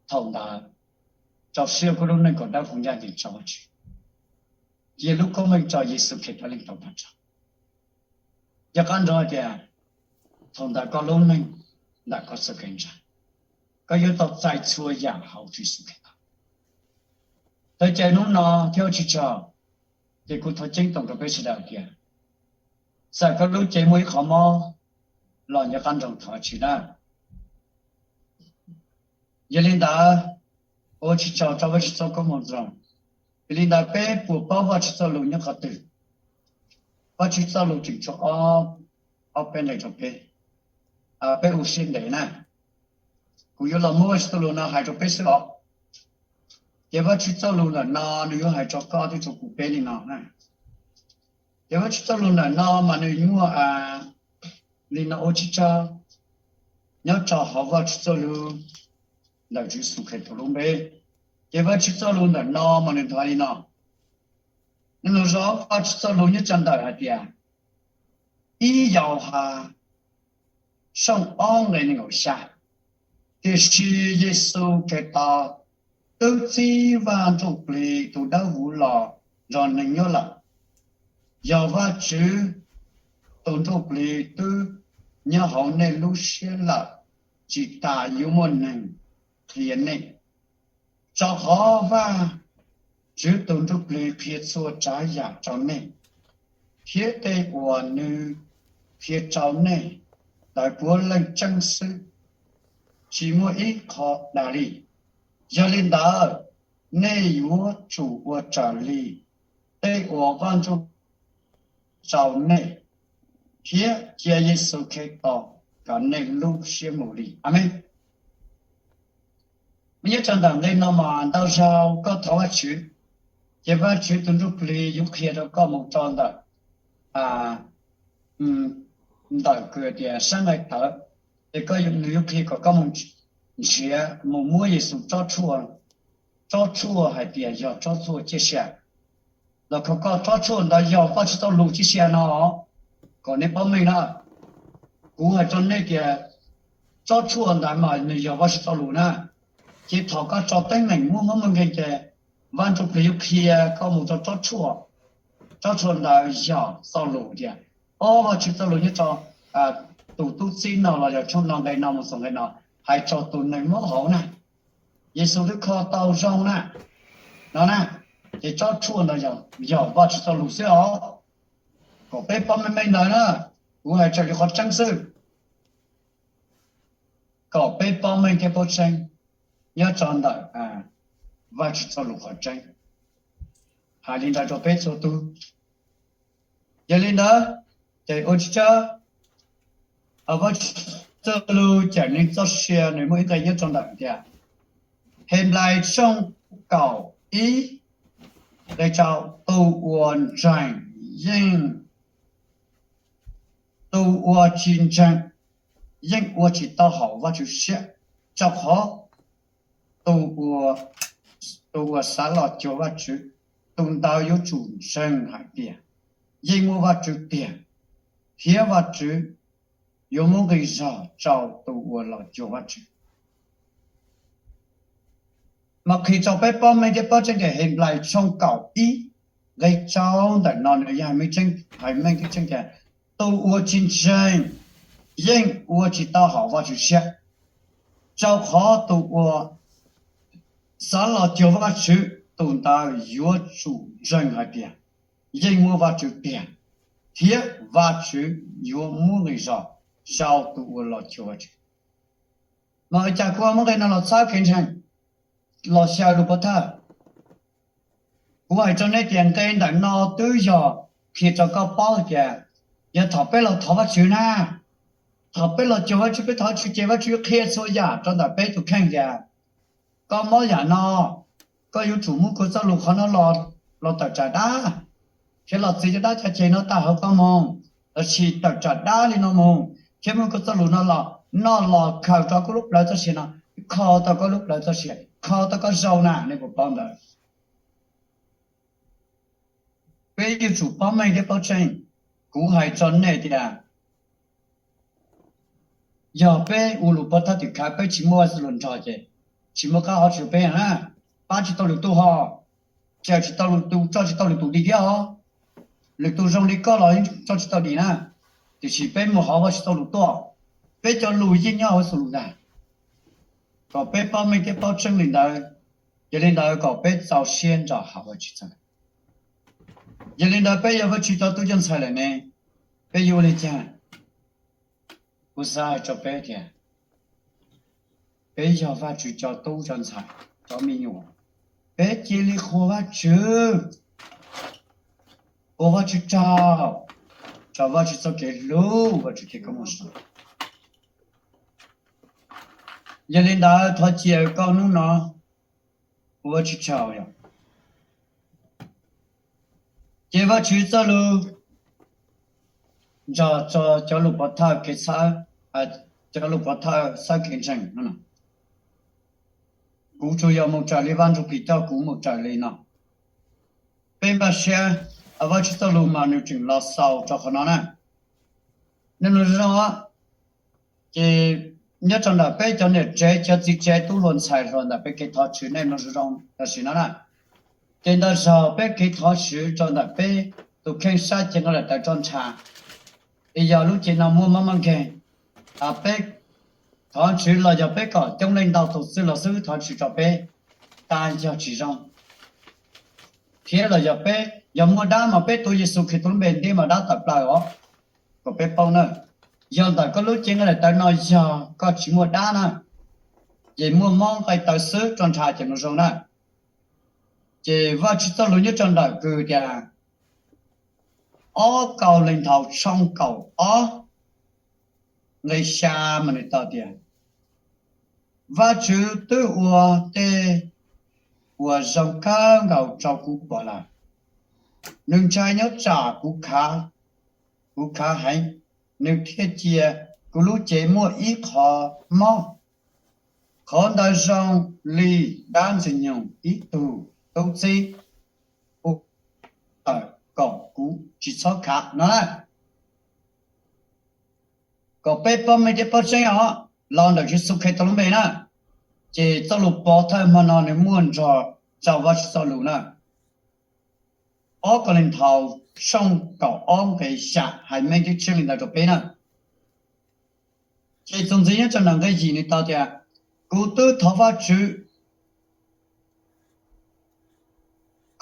thaum ntawd rau siab koj lub neej kom dawb huv ncaj ncees rau Vajtswv, cia lub koob meej rau Yexus Khetos Leej Tau Tag Nrho. Nco qab ntsoov hais tias thaum ntawd koj lub neej ntawm koj txoj kev ntseeg, koj yuav tau txais txhua yam hauv Tswv Yexus Khetos. Tab sis hnub no thiab ua tsis tsaug, ces kuv thov ceeb toom rau peb sawv daws tias, txawm koj lub cev muaj ib qho mob los nco qab ntsoov thov Vajtswv na. Yog li ntawd, ua tsis tsaug rau Vajtswv txoj koob hmoov zoo. Yog li ntawd peb puas paub Vajtswv txoj lus nyob qhov twg? Vajtswv txoj lus tseem tshuav ob, ob peb nqe rau peb, peb ua siab ntev na. Kuv yuav los muab Vajtswv txoj lus no hais rau peb xwb os. Ces Vajtswv txoj lus ntawm no nws yuav hais rau koj thiab rau kuv peb li no na. Ces Vajtswv txoj lus ntawm no mas nws muaj li no, ua tsis tsaug, nyob rau hauv Vajtswv txoj lus ntawm Tswv Yexus Khetos lub npe. Ces Vajtswv txoj lus ntawm no mas nws nthuav li no, nws los zov Vajtswv txoj lus nyob rau ntawm hais tias ib Yauhas tshooj ob nqe nees nkaum xya, tiam sis Yexus Khetos twb txib Vaj Ntsujplig tus dawb huv los nrog neeg nyob lawm. Yog Vajtswv tus nruj plig twb nyob hauv nej lub siab lawm, tsis tas yuav muaj neeg qhia nej. Rau qhov Vajtswv tus nruj plig qhia txhua tsav yam rau nej, thiab tej uas nws qhia rau nej ntawd puav leej tseeb xwb, tsis muaj ib qho dag li. Yog li ntawd, nej yuav tsum ua raws li tej uas Vajtswv rau nej, thiab cia Yexus Khetos kom nej lub siab mus li. Amees. Nyob rau ntawm nqe no mas ntau zaus koj thov Vajtswv, ces Vajtswv tus nruj plig yuav qhia rau koj mus rau ntawm ntawm kws tias sab nqaij tawv, ces koj, nws yuav qhia kom koj mus nrhiav, mus muab Yexus tsob tshuaj, tsob tshuaj hais tias yog tsob tshuaj ciaj sia, los kom koj tsob tshuaj ntawd yog Vajtswv txoj lus ciaj sia no, kom nej paub meej na. Kuv hais rau nej tias tsob tshuaj ntawd mas nws yog Vajtswv txoj lus na. Ces thaum koj tso teeb meem muaj mob muaj nkeeg ces Vaj Ntsujplig yuav qhia koj mus rau tsob tshuaj, tsob tshuaj ntawd yog txoj lus tias, ob, Vajtswv txoj lus nyob rau tus tub txib no los yog tshooj no nqe no mus txog nqe no, hais rau tus neeg mob hauv na, Yexus twb kho tau zoo na, no na. Ces tsob tshuaj ntawd yog Vajtswv txoj lus xwb os. Kom peb paub meej meej ntawd na, kuv hais raws li qhov tseeb xwb, kom peb paub meej thiab paub tseeb nyob rau ntawm Vajtswv txoj lus qhov tseeb. Hais li ntawd rau peb txhua tus. Yog li ntawd, ces ua tsis tsawg, Vajtswv txoj lus cawm neeg txoj sia nws muaj ib nqe nyob rau ntawm tias, Henplais tshooj kaum ib nqe rau, tus uas ntseeg yeej, tus uas tsis ntseeg yeej ua tsis tau haum Vajtswv siab, rau qhov tus uas, tus uas xav los cuag Vajtswv, tus ntawd yuav tsum ntseeg hais tias yeej muaj Vajtswv tiag, thiab Vajtswv yuav muab nqi zog rau tus uas los cuag Vajtswv. Mas qhia rau peb paub meej thiab paub tseeb tias Henplais tshooj kaum ib nqe rau ntawm no nws yog hais meej thiab tseeb tias tus uas tsis ntseeg yeej ua tsis tau haum Vajtswv siab, rau qhov tus uas xav los cuag Vajtswv tus ntawd yuav tsum ntseeg hais tias yeej muaj Vajtswv tiag, thiab Vajtswv yuav muab nqi zog rau tus uas los cuag Vajtswv. Mas ua cas kuv muab nqe no los txhawb kev ntseeg, los xyaw lus pov thawj? Kuv hais rau nej tias nqe ntawm no twb yog qhia rau koj paub tias yog thaum peb los thov Vajtswv na, thaum peb los cuag Vajtswv, peb thov Vajtswv ces Vajtswv qhia txhua yam rau ntawm peb tus kheej tias koj mob yam no, koj yuav tsum muab kuv txoj lus qhov no los tawm tsam dab, thiab los txiav cov dab cov ceg no tawm hauv koj moog, los sis tawm tsam dab li no moog, thiab muab kuv txoj lus no los noj los khaws rau koj lub plawv txoj sia no, kho tau koj lub plawv txoj sia, kho tau koj zoo na, nej puas paub ntawd? Peb yuav tsum paub meej thiab paub tseeb. Kuv hais rau nej tias yog peb ua lus pov thawj tim khawv peb tsis muaj Vajtswv lus nrog ces tsis muaj qab hov tsis peb na, pab tsis tau lwm tus ho, tsis tsis tau lwm tus, tso tsis tau lwm tus dim thiab os. Lwm tus zoo li koj los yeej tso tsis tau dim na, tiam sis peb mus hauv Vajtswv txoj lus tuaj, peb cov lus yeej nyob hauv Vajtswv lus ntag. Kom peb paub meej thiab paub tseeb li ntawd, yog li ntawd kom peb txaus siab nrog hauv Vajtswv txoj. Yog li ntawd peb yog Vajtswv cov tub cov ntxhais lawm ne, peb yuav ua li cas? Kuv xav hais rau peb tias peb yog Vajtswv cov tub cov ntxhais, cov me nyuam, peb cia li qhuas Vajtswv, ua Vajtswv tsaug, tso Vajtswv txoj kev hlub, Vajtswv kev koob hmoov zoo. Yog li ntawd thov cia koj hnub no ua Vajtswv tsaug yom. Ces Vajtswv txoj lus nrog rau cov lus pov thawj kev txhawb, cov lus pov thawj txhawb kev ntseeg no, kuv tsuas yog mus raws li Vaj Ntsujplig coj kuv mus raws li no. Peb npaj siab, Vajtswv txoj lus mas nws tseem los xaus rau qhov no na. Nej mloog zoo zoo, ces nyob rau ntawm peb cov niam tsev cov txiv tsev tub hluas ntxhais hluas ntawm peb kev thov Tswv nej mloog zoo zoo tam sim no na. Ces ntau zaug peb kev thov Tswv rau ntawm peb tus kheej saib cev nqaij daim tawv roj ntsha, es yog lub cev no muaj mob muaj nkeeg, peb thov Tswv los yog peb kom coob leej ntau tus xwb los xwb thov Tswv rau peb, tas yog tsis zoo. Thiab los yog peb yog muaj dab mas peb tuav Yexus Khetos lub npe ntiab mas dab tawm plaws os, kom peb paub na. Yog ntawm koj lub cev nqaij daim tawv no yog koj tsis muaj dab na, ces muaj mob nqaij tawv xwb roj ntsha ces nws zoo na. Ces Vajtswv txoj lus nyob rau ntawm kws tias, ob Kauleethaus tshooj kaum ob nqe xya mas nws tau tias, Vajtswv twb ua tej uas zoo kawg nkaus rau kuv pom lawm. Nws ntshai nyob tsam kuv, kuv khav heev, nws thiaj cia kuv lub cev muaj ib qho mob. Qhov ntawd zoo li dab ntxwg nyoog ib tug tub txib ua kom kuv tsis txhob khav no. Kom peb paub meej thiab paub tseeb os, los ntawm Yexus Khetos lub npe na, ces txoj lus pov thawj hmo no nws muaj nrog rau Vajtswv txoj lus na. Ob Kauleethaus tshooj kaum ob nqe xya hais meej thiab tseeb li ntawd rau peb na. Ces txuas ntxiv nyob rau ntawm nqe yim nws tau tias, kuv twb thov Vajtswv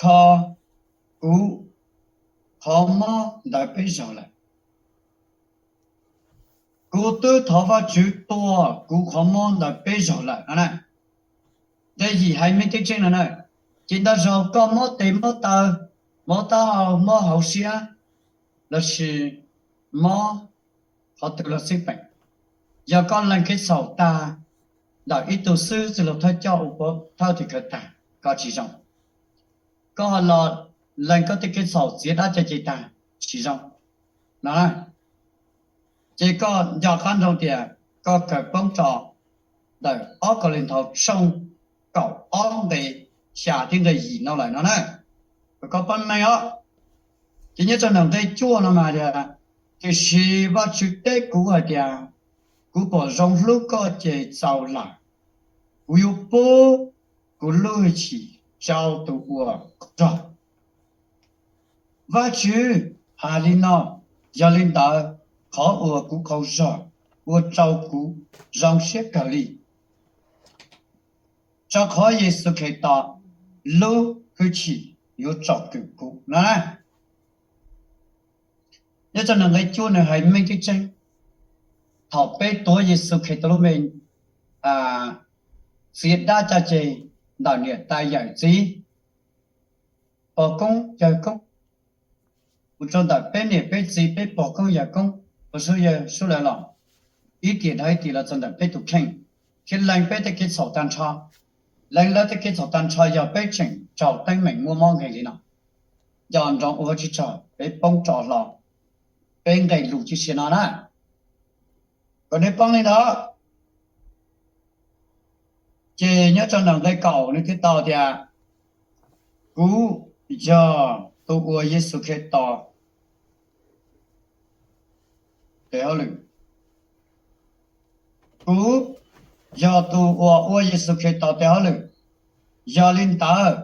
kho kuv qhov mob ntawd peb zaug lawm. Kuv twb thov Vajtswv tua kuv qhov mob ntawd peb zaug lawm no na. Nqe yim hais meej thiab tseeb no na. Ces ntau zaug koj mob tes mob taw, mob taub hau, mob hauv siab, lossis mob qhov twg los xij peem, yog koj lees kev txhaum tag ntawm ib tug xib hwb txwj laug thawj coj ua pov thawj tim khawv tag, koj tsis zoo. Koj los lees koj tej kev txhaum txiav dab caj ces tag, tsis zoo no. Ces koj nco qab nroo tias koj kawm poob rau ntawm ob Kauleethaus tshooj kaum ob nqe xya thiab nqe yim no lawm no na. Koj paub meej os. Ces nyob rau ntawm nqe cuaj no mas tias, tiam sis Vajtswv teb kuv hais tias, kuv pom zoo hlub koj ces txaus lawm. Kuv yuav pub kuv lub hwj chim rau tus uas qaug zog. Vajtswv hais li no, yog li ntawd qhov uas kuv qaug zog ua rau kuv zoo siab kawg li, rau qhov Yexus Khetos lub hwj chim yuav tsom kwm kuv no na. Nyob rau ntawm nqe cuaj nws hais meej thiab tseeb, thaum peb tuav Yexus Khetos lub npe, txiav dab caj ces ntawm niam tais yawm txiv, pog koob yawg koob, mus rau ntawm peb niam peb txiv peb pog koob yawg koob, ua suab yawg suab lawv los, ib tiam dhau ib tiam los txog ntawm peb tus kheej, thiab lees peb tej kev txhaum tag nrho. Lees lawv tej kev txhaum tag nrho yog peb tseem raug teeb meem muaj mob nkeeg li no, nco ntsoov ua Vajtswv tsaug peb poob rau hlo, peb nqes lus tib si no na. Kom nej paub li ntawd. Ces nyob rau ntawm nqe kaum nws thiaj tau tias, kuv yog tus uas Yexus Khetos tes hauj lwm. Kuv yog tus uas ua Yexus Khetos tes hauj lwm. Yog li ntawd,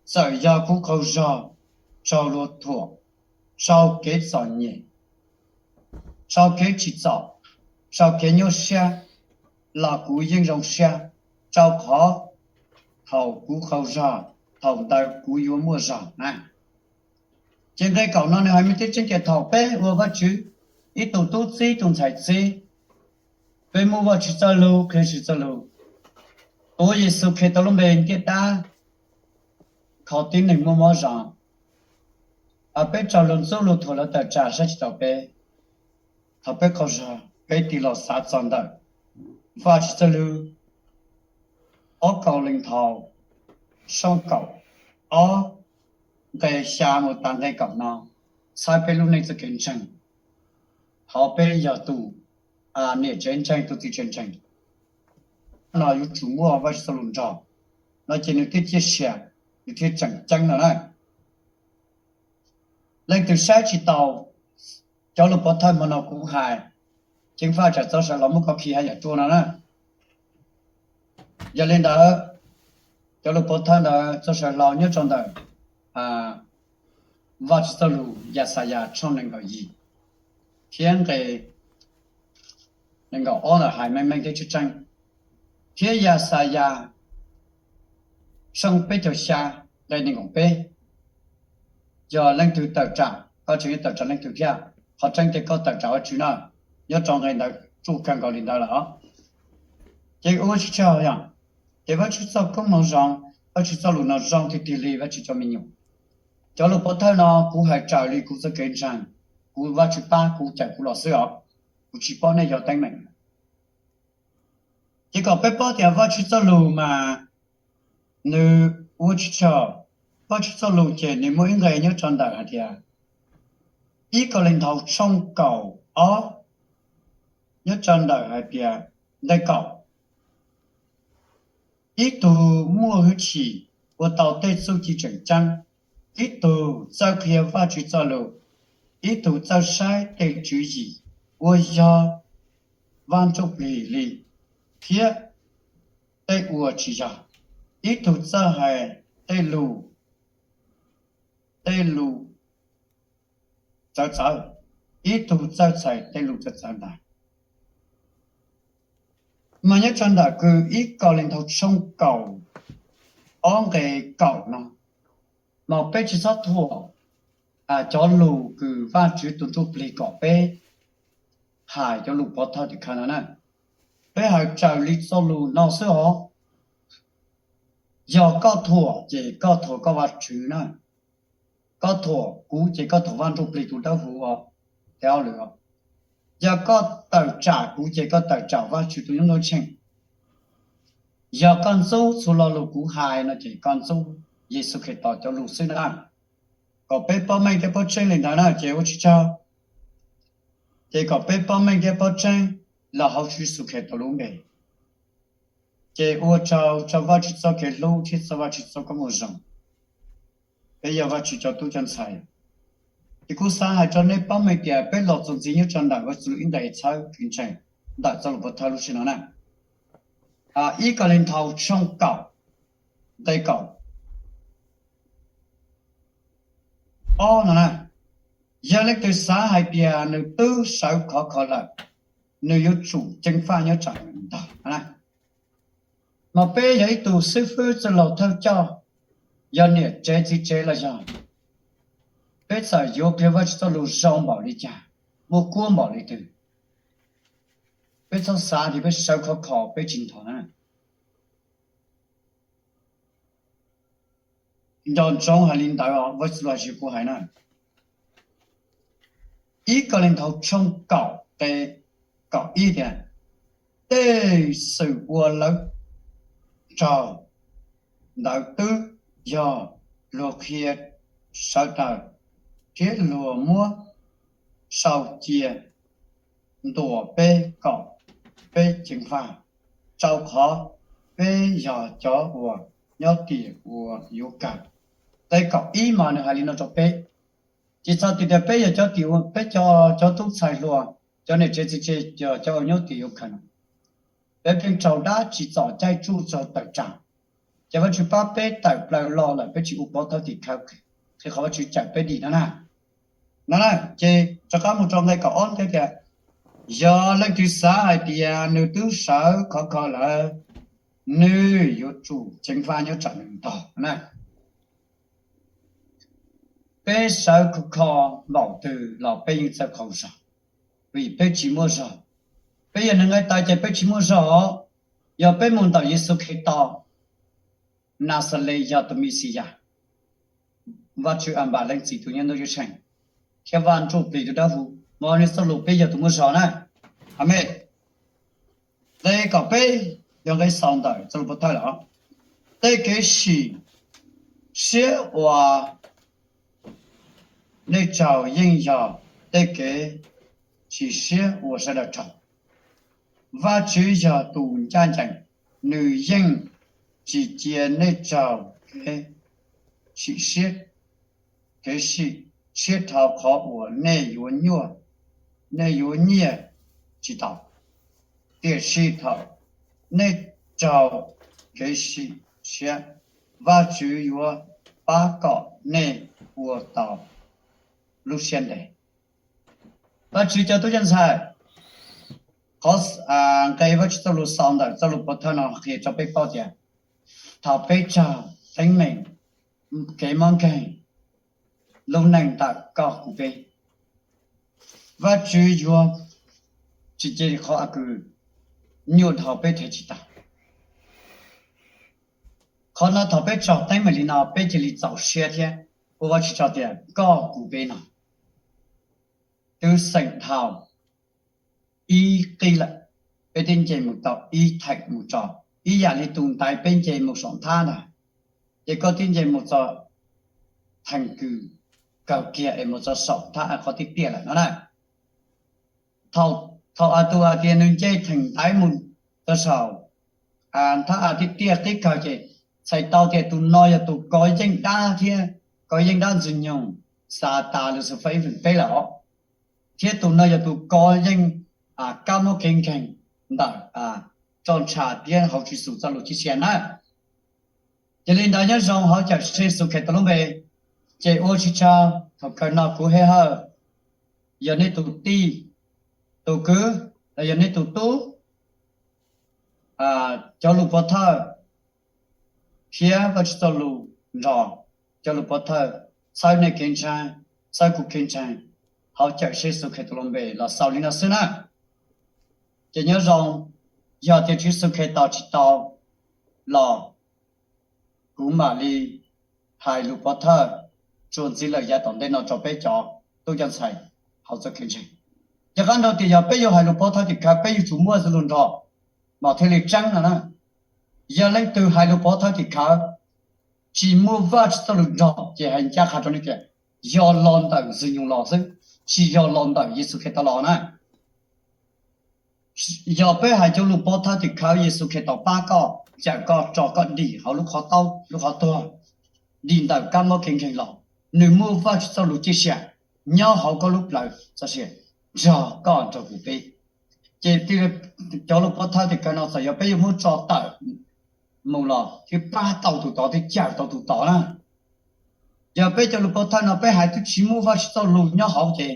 txawm yog kuv qaug zog, raug luag thuam, raug kev txom nyem, raug kev tsim txom, raug kev nyuaj siab, los kuv yeej zoo siab, rau qhov thaum kuv qaug zog, thaum ntawd kuv yuav muaj zog na. Ces nqe kaum no nws hais meej thiab tseeb tias thaum peb ua Vajtswv ib tug tub txib tus ntxhais txib, peb muab Vajtswv txoj lus qhia Vajtswv txoj lus, tuav Yexus Khetos lub npe ntiab dab, kho tib neeg muaj mob zog, peb raug luag ntxub luag thuam lawv tawm tsam saib tsis taus peb. Thaum peb qaug zog peb tig los xav txog ntawm Vajtswv txoj lus, ob Kauleethaus tshooj kaum ob nqe xya mus tas nqe kaum no, txhawb peb lub neej txoj kev ntseeg, thov peb yog tus niam tsev ntseeg tus txiv tsev ntseeg no yuav tsum muaj Vajtswv txoj lus nrog, no ces nws thiaj ciaj sia, nws thiaj tseem ceeb no na. Leej twg saib tsis taus cov lus pov thawj hmo no kuv hais, ceev faj tsam txog sawv los muab koj khi haj yam ruaj no na. Yog li ntawd, Cov lus pov thawj ntawd txog sawv hlau nyob rau ntawm Vajtswv txoj lus Yaxayas tshooj nees nkaum yim thiab nqe nees nkaum ob ntawd hais meej meej thiab tseeb tseeb, thiab Yaxayas tshooj peb caug xya nqe nees nkaum peb, yog leej twg tawm tsam koj tseem yuav tawm tsam leej twg thiab? Qhov tseeb tias koj tawm tsam Vajtswv na, nyob rau nqe ntawd tsuj kawg nkaus li ntawd lawm os. Ces ua tsis tsaug yog, ces Vajtswv txoj koob hmoov zoo, Vajtswv txoj lus no zoo tiag tiag li Vajtswv cov me nyuam. Cov lus pov thawj no kuv hais raws li kuv txoj kev ntseeg, kuv Vajtswv pab kuv cawm kuv los xwb os, kuv tsis paub nej yog teeb meem. Ces kom peb paub tias Vajtswv txoj lus mas nws ua tsis tsaug. Vajtswv txoj lus ces nws muaj ib nqe nyob rau ntawm hais tias ib Kauleethaus tshooj kaum ob, nyob rau ntawm hais tias nqe kaum, ib tug muaj hwj chim ua tau tej txuj ci tseem ceeb, ib tug txawj qhia Vajtswv txoj lus, ib tug txawj saib tej tswv yim uas yog Vaj Ntsujplig li thiab tej uas tsis yog, ib tug txawj hais tej lus, tej lus txawv txawv, ib tug txawj txhais tej lus txawv txawv ntawd. Mas nyob rau ntawm kws ib Kauleethaus tshooj kaum ob nqe kaum no, mas peb tsis txhob thuam cov lus kws Vajtswv tus Ntsujplig kom peb hais cov lus pov thawj tim khawv no na. Peb hais raws li txoj lus no xwb os. Yog koj thuam ces koj thuam koj Vajtswv na. Koj thuam kuv ces koj thuam Vaj Ntsujplig tus Dawbhuv os, tes ob lwm os. Yog koj tawm tsam kuv ces koj tawm tsam Vajtswv tus Nyob Ntuj Tsheej. Yog koj ntxub txhua lo lus kuv hais no ces koj ntxub Yexus Khetos cov lus xwb na. Kom peb paub meej thiab paub tseeb li ntawd na ces ua tsis tsaug. Ces kom peb paub meej thiab paub tseeb los hauv Tswv Yexus Khetos lub npe. Ces ua tsaug rau Vajtswv txoj kev hlub thiab txog Vajtswv txoj koob hmoov zoo. Peb yog Vajtswv cov tub cov ntxhais, ces kuv xav hais rau nej paub meej tias peb los txuas ntxiv nyob rau ntawm Vajtswv ib nqe txhawb kev ntseeg ntawm txoj lus pov thawj lub sij no na. Ib Kauleethaus tshooj kaum nqe kaum ob no na, yog leej twg xav hais tias nws twb sawv khov kho lawm, nws yuav tsum ceev faj nyob tsam nws ntog na. Mas peb yog ib tug xib fwb txwj laug thawj coj, yog niam tsev txiv tsev los yog, peb txawm yuav qhia Vajtswv txoj lus zoo npaum li cas, muaj kuab npaum li twg, peb txhob xav tias peb sawv khov kho peb tsis ntog na. Nco ntsoov hais li ntawd os, Vajtswv lus kuv hais na. Ib Kauleethaus tshooj kaum nqe kaum ib tias, tej xwm uas lawv raug ntawd twb yog luag qhia sawv daws thiab luag muab sau cia ntuas peb kom peb ceev faj, rau qhov peb yog cov uas nyob tim uas yuav kawg. Nqe kaum ib mas nws hais li no rau peb, ces txog tias peb yog cov tim, peb cov tub ntxhais hluas, cov niam tsev txiv tsev, cov uas nyob tim yuav kawg no, peb pheej raug dab tsi txom caij tsuj txog tawm tsam, ces Vajtswv pab peb tawm plaws los lawm peb tsis ua pov thawj tim khawv, qhia qhov Vajtswv cawm peb dim no na. No na, ces rov qab mus rau nqe kaum ob thiab tias, yog leej twg xav hais tias nws twb sawv khov kho lawm, nws yuav tsum ceev faj nyob tsam nws ntog na. Peb sawv khov kho npaum twg los peb yeej txawj qaug zog, vim peb tsis muaj zog. Peb yog neeg nqaij tawv ces peb tsis muaj zog. Yog peb mus ntawm Yexus Khetos Naxales yog tus Mexiyas, Vajtswv Am Npam Leej Txiv tus Nyob Ntuj Ceeb Tsheej, thiab Vaj Ntsujplig tus Dawbhuv, mas nws txoj lus peb yog tus muaj zog na. Amees. Nqe kaum peb yog nqe xaus ntawm txoj lus pov thawj lawm. Tej kev sim siab uas nej raug yeej yog tej kev sim siab uas sawv daws raug. Vajtswv yog tus ncaj ncees, nws yeej tsis cia nej raug kev sim siab, kev sim siab dhau qhov uas nej yuav nyuaj, nej yuav nyiaj tsis taus. Tiam sis thaum nej raug kev sim siab, Vajtswv yuav pab kom nej ua tau lub siab ntev. Vajtswv cov tub cov ntxhais, qhov nqe Vajtswv txoj lus xaus ntawm txoj lus pov thawj no qhia rau peb paub tias thaum peb raug teeb meem, kev mob nkeeg, lub neej ntawm koj kuv peb, Vajtswv yuav tsis cia qhov kws nyuaj dhau peb thev tsis tau. Qhov no thaum peb raug teeb meem li no peb cia li txaus siab thiab ua Vajtswv tsaug tias koj kuv peb no twb xeem dhau ib qib lawm, peb twb nce mus tau ib theem mus tso, ib yam li tus ntaiv peb nce mus saum nthab ntag, ces koj twb nce mus txog theem kws kawg kiag es mus txog saum nthab av qhov tiaj tiaj lawm no na. Thaum a tus hais tias nws nce theem ntaiv mus txog saum nthab av tiaj tiaj qib kawg ces txhais tau tias tus no yog tus kov yeej dab thiab kov yeej dab ntxwg nyoog Xatas Luxifees ib feem peb lawm os, thiab tus no yog tus kov yeej kab mob kev nkeeg ntawm roj ntsha thiab hauv Tswv Yexus txoj lus ciaj sia na. Ces li ntawd nyob zoo hauv Cawm Seej Yexus Khetos lub npe, ces ua tsis tsaug thaum kawg no kuv Hej Hawj, yog nej tus tij, tus kwv, los yog nej tus tub, cov lus pov thawj thiab Vajtswv txoj lus nrog cov lus pov thawj txhawb nej kev ntseeg, txhawb kuv kev ntseeg hauv Cawm Seej Yexus Khetos lub npe los xaus li no xwb na. Ces nyob zoo, yog tias Tswv Yexus Khetos tsis tau los kuv mam li hais lus pov thawj txuas ntxiv lawm yav tom ntej no rau peb cov tub cov ntxhais hauv txoj kev ntseeg. Yog qab nrog tias yog peb yuav hais lus pov thawj tim khawv peb yuav tsum muaj Vajtswv lus nrog mas thiaj li tseeb no na. Yog leej twg hais lus pov thawj tim khawv tsis muaj Vajtswv txoj lus nrog ces hais ncaj qha rau nej tias yog los ntawm Ntxwg Nyoog los xwb, tsis yog los ntawm Yexus Khetos los na. Yog peb hais cov lus pov thawj tim khawv Yexus Khetos pab koj, cawm koj, tso koj dim hauv lub qhov taub lub qhov tuag, dim ntawm kab mob kev nkeeg los, nws muaj Vajtswv txoj lus ciaj sia nyob hauv koj lub plawv txoj sia nrog koj nrog kuv peb. Ces cov lus pov thawj tim khawv no txawm yog peb yuav muab tso tawm mus los thiab pab tau tus tod thiab cawm tau tus tod na. Yog peb cov lus pov thawj no peb hais twb tsis muaj Vajtswv txoj lus nyob hauv ces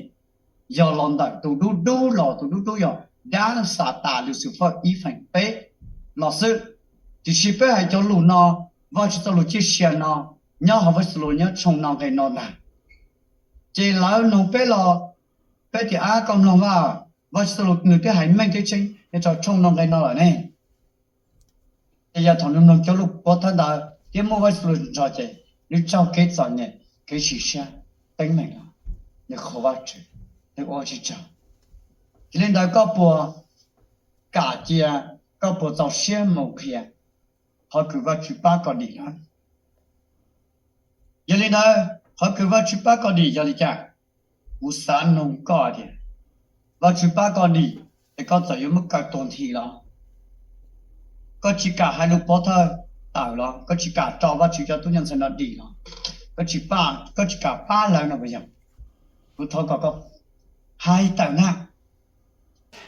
yog los ntawm tus dub dub los tus dub dub yog dab Xatas Luxifees ib feem peb los xwb. Tiam sis peb hais cov lus no, Vajtswv txoj lus ciaj sia no nyob hauv Vajtswv txoj lus nyob tshooj no nqe no ntag. Ces lawv nug peb los, peb tias ab koj mloog Vaj, Vajtswv txoj lus nws twb hais meej thiab tseeb nyob rau tshooj no nqe no lawm ne. Ces yog thaum nws mloog cov lus pov thawj ntawd thiab muaj Vajtswv txoj lus nrog ces nws raug kev txom nyem, kev sim siab, teeb meem los nws qhuas Vajtswv, nws ua tsis tsaug. Ces li ntawd koj puas kam cia, koj puas txaus siab mus qhia qhov kws Vajtswv pab koj dim na? Yog li ntawd qhov kws Vajtswv pab koj dim yog li cas? Kuv xav nug koj tias Vajtswv pab koj dim es koj txawm yuav muab kaw tuag nthi los, koj tsis kam hais lus pov thawj tawm los, koj tsis kam tso Vajtswv cov tub cov ntxhais no dim los, koj tsis kam pab lawv no puas yog? Kuv thov kom koj hais tawm na,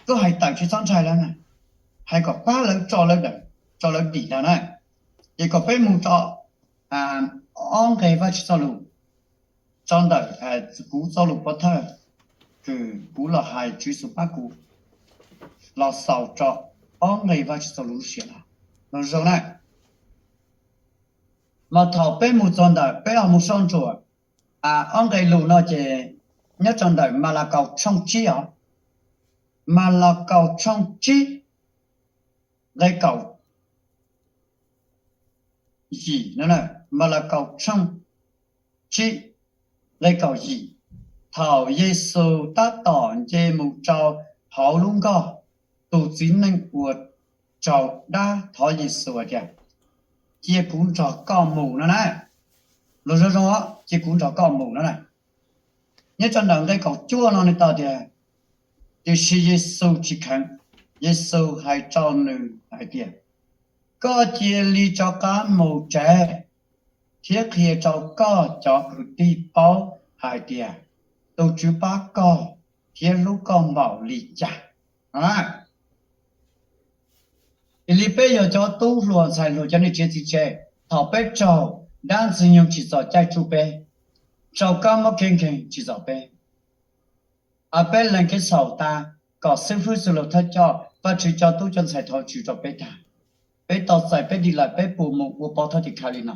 koj hais tawm tsis txhob ntshai lawv na, hais kom pab lawv tso lawv dim ntag na. Ces kom peb mus rau ob nqe Vajtswv txoj lus tso ntawm kuv txoj lus pov thawj kws kuv los hais Tswv Yexus pab kuv los xaus rau ob nqe Vajtswv txoj lus lub siab no zoo na. Mas thaum peb mus txog ntawm peb ho mus soj ntsuam ob nqe lus no ces nyob rau ntawm Malakaus tshooj tsib os, Malakaus tshooj tsib nqe kaum yim, Malakaus tshooj tsib nqe kaum yim, thaum Yexus tab tom nce mus rau hauv lub nkoj, tus txiv neej uas raug dab thov Yexus hais tias, cia kuv nrog koj mus no na. Lus zoo zoo, cia kuv nrog koj mus no na. Nyob rau ntawm nqe kaum cuaj no nws tau tias, tiam sis Yexus tsis kheev, Yexus hais rau nws hais tias, koj cia li rov qab mus tsev thiab qhia rau koj cov kwv tij paub hais tias tus Tswv pab koj thiab hlub koj npaum li cas. Cia li peb yog cov tub hluas ntxhais hluas cov niam tsev txiv tsev, Thaum peb raug dab ntxwg nyoog tsim txom caij tsuj peb, raug kab mob kev nkeeg tsim txom peb, peb lees kev txhaum tas, kom xib fwb xws lus thawj coj Vajtswv cov tub cov ntxhais thov Tswv rau peb tag, peb tau txais peb dim lawm, peb puas mus ua pov thawj tim khawv li no?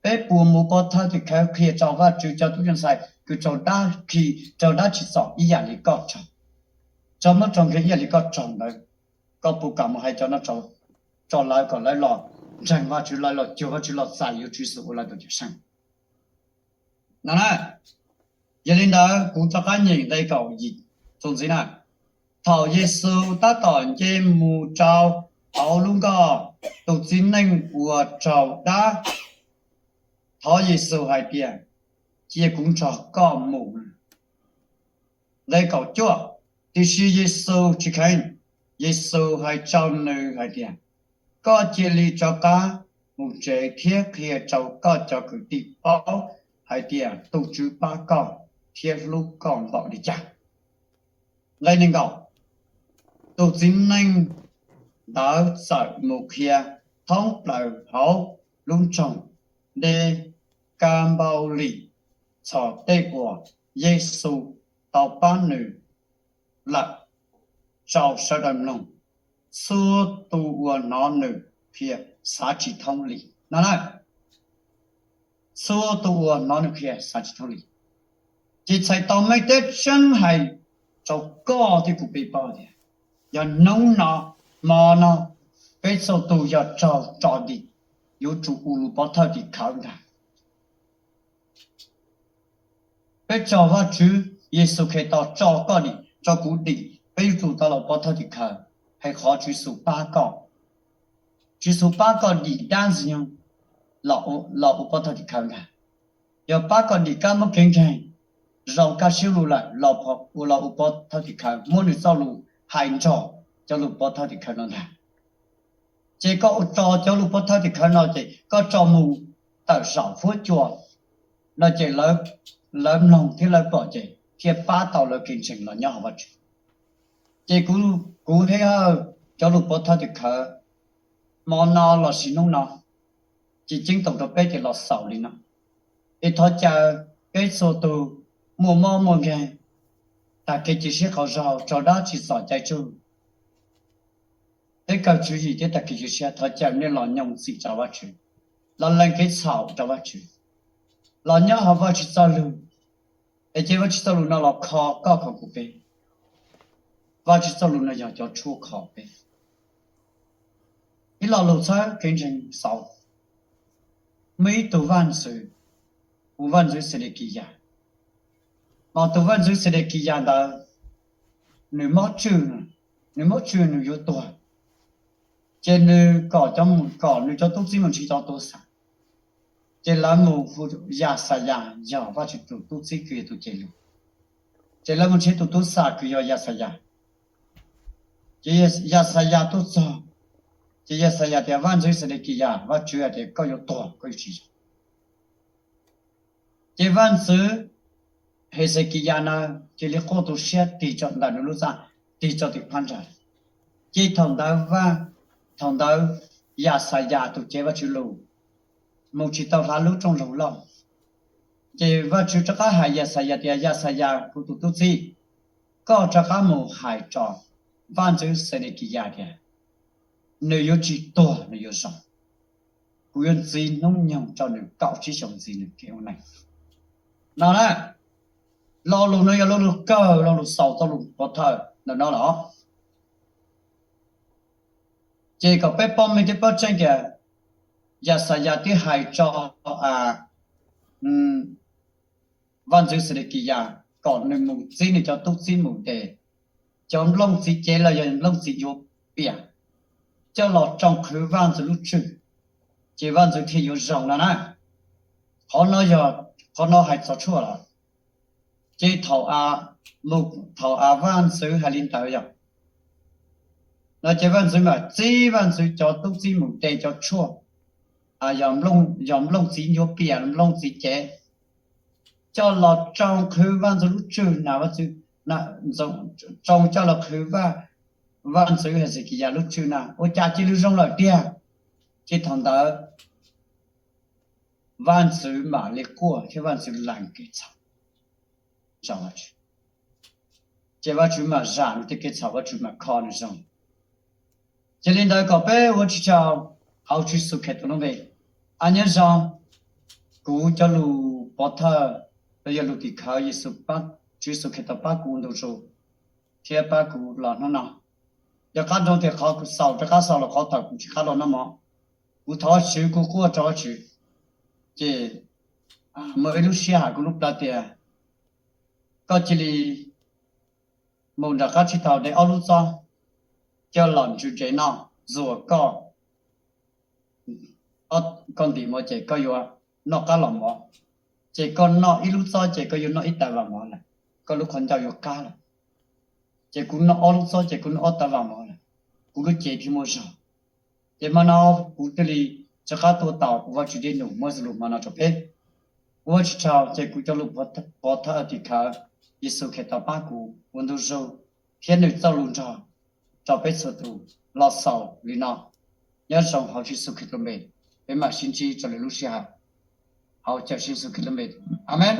Peb puas mus ua pov thawj tim khawv qhia rau Vajtswv cov tub cov ntxhais kws raug dab khi, raug dab tsim txom ib yam li koj raug, raug mob raug nkeeg ib yam li koj raug ntawd? Koj puas kam mus hais cov no rau lawv kom lawv los ntseeg Vajtswv, lawv los cuag Vajtswv, los txais yuav Tswv Yexus ua lawv tus Cawm Seej no na? Yog li ntawd kuv rov qab nyeem nqe kaum yim txuas ntxiv na. Thaum Yexus tab tom nce mus rau hauv lub nkoj, tus txiv neej uas raug dab thov Yexus hais tias, Cia kuv nrog koj mus. Nqe kaum cuaj, tiam sis Yexus tsis kheev. Yexus hais rau nws hais tias, Koj cia li rov qab mus tsev thiab qhia rau koj cov kwv tij paub hais tias tus Tswv pab koj thiab hlub koj npaum li cas. Nqe nees nkaum, tus txiv neej ntawd txawm mus qhia thoob plaws hauv lub nroog Dekanpaulis txog tej uas Yexus tau pab nws lawm rau sawv daws mloog. Txhua tus uas hnov nws qhia xav tsis thoob li no na. Txhua tus uas hnov nws qhia xav tsis thoob li. Ces txhais tau Maivteb tseeb hais rau koj thiab kuv peb paub tias, yog hnub no, hmo no, peb txhua tus yog raug tso dim, yuav tsum ua lus pov thawj tim khawv ntag. Peb raug Vajtswv, Yexus Khetos tso koj dim, tso kuv dim, peb yuav tsum tau los pov thawj tim khawv, hais qhov Tswv Yexus pab koj. Tswv Yexus pab koj dim dab ntxwg nyoog los ua pov thawj tim khawv ntag. Yog pab koj dim kab mob kev nkeeg, zoo kaj siab lug lawm los ua, los ua pov thawj tim khawv, muab nws txoj lus hais nrog cov lus pov thawj tim khawv no ntag. Ces koj ua tso cov lus pov thawj tim khawv no ces koj tso mus tawm saum huab cua no ces lawv mloog thiab lawv pom ces thiaj pab tau lawv kev ntseeg los nyob hauv Vajtswv. Ces kuv, kuv Hej Hawj cov lus pov thawj tim khawv hmo no lossis hnub no ces ceeb toom rau peb ces los xaus li no. Es thov caw peb txhua tus muaj mob muaj nkeeg, tag kev cia siab qhov zog, raug dab tsim txom cai tsug, peb kawg tswv yim thiab tag kev cia siab, thov caw nej los nyob ntxiv rau Vajtswv, los lees kev txhaum rau Vajtswv, los nyob hauv Vajtswv txoj lus, es cia Vajtswv txoj lus no los kho koj kho kuv peb. Vajtswv txoj lus no yog cov tshuaj kho peb. Ib lo lus txhawb kev ntseeg xaus, muaj ib tug vaj ntxwv, hu vaj ntxwv Xedekiyas. Mas tus vaj ntxwv Xedekiyas ntawd, nws mob tswj, nws mob tswj nws yuav tuag. Ces nws kom cov, kom nws cov tub txib mus nrhiav cov tuag xam. Ces lawv mus hu Yaxayas, yog Vajtswv tus tub txib kws yog tus cev lus. Ces lawv mus nrhiav tus tuag xam kws yog Yaxayas. Ces Yaxayas tuaj txog, ces Yaxayas tias, Vaj ntxwv Xedekiyas, Vajtswv hais tias koj yuav tuag, koj yuav tsis zoo. Ces vaj ntxwv Hexekiyas na cia li quaj tu siab tig tso ntawm nws lub txaj, tig tso tim phab ntsa. Ces thaum ntawd, thaum ntawd Yaxayas tus cev Vajtswv lus mus tsis tau hlav lub rooj laug loj. Ces Vajtswv rov qab hais Yaxayas tias, Yaxayas kuv tus tub txib, koj rov qab mus hais rau vaj ntxwv Xedekiyas tias nws yuav tsis tuag, nws yuav zoo. Kuv yuav ntxiv hnub nyoog rau nws kaum tsib xyoos ntxiv nws kev ua neej no na. Lo lus no yog lo lus kawg, lo lus xaus txoj lus pov thawj ntawm no los. Ces kom peb paub meej thiab paub tseeb tias Yaxayas twb hais rau vaj ntxwv Xedekiyas kom nws mus txib nws cov tub txib mus de cov nplooj txiv cev los yog nplooj txiv yuav pias coj los tsoo qhwv vaj ntxwv lub tswj, ces vaj ntxwv thiaj yuav zoo no na. Qhov no yog, qhov no hais txog tshuaj lawm. Ces thaum, thaum vaj ntxwv hais li ntawd yog no ces vaj ntxwv mam txib vaj ntxwv cov tub txib mus de cov tshuaj, yog nplooj txiv yuav pias, nplooj txiv cev, coj los tsoo qhwv vaj ntxwv lub tswj na, tsoo coj los qhwv vaj ntxwv Hexekiyas lub tswj na, ua cas cia li zoo lawm tiag. Ces thaum ntawd Vaj ntxwv mam li quaj thiab Vaj ntxwv lees kev txhaum. Ces Vaj Tswv mam zam nws tej kev txhaum, Vaj Tswv mam kho nws zoo. Ces li ntawd kom peb ua tsis tau hauv Tswv Yexus Khetos lub npe. Aws, nyob zoo, kuv cov lus pov thawj los yog lus tim khawv Yexus, Tswv Yexus Khetos pab kuv ua ntu zus thiab pab kuv los hnub no. Yog qab nroo tias qhov kuv xaus rov qab xaus los qhov thaum kuv tsis qab los noj mov, kuv thov Vajtswv, kuv quaj rau Vajtswv. Ces muaj ib lub sij hawm kuv lub plawv tias koj cia li mus nram qab tsib taug de ob lub txob coj los ntsw ntsev noj, ntxuag koj, koj ntim mov ces koj yuav noj qab los mov. Ces koj noj ib lub txob ces koj yuav noj ib tawv vas mov lawm, koj lub qhov ncauj yuav qab lawm. Ces kuv noj ob lub txob ces kuv noj ob tawv vas mov lawm, kuv lub cev thiaj muaj zog. Ces hmo no kuv thiaj li rov qab tuaj tau ua Vajtswv dej num muab xws lus hmo no rau peb. Ua tsis tau ces kuv cov lus pov thawj tim khawv Yexus Khetos pab kuv ua ntu zus thiab nws txoj lus nrog rau peb txhua tus los xaus li no. Nyob zoo hauv Tswv Yexus Khetos lub npe, peb mam sib ntsib rau lwm lub sij hawm hauv Tswv Yexus Khetos lub npe. Amees.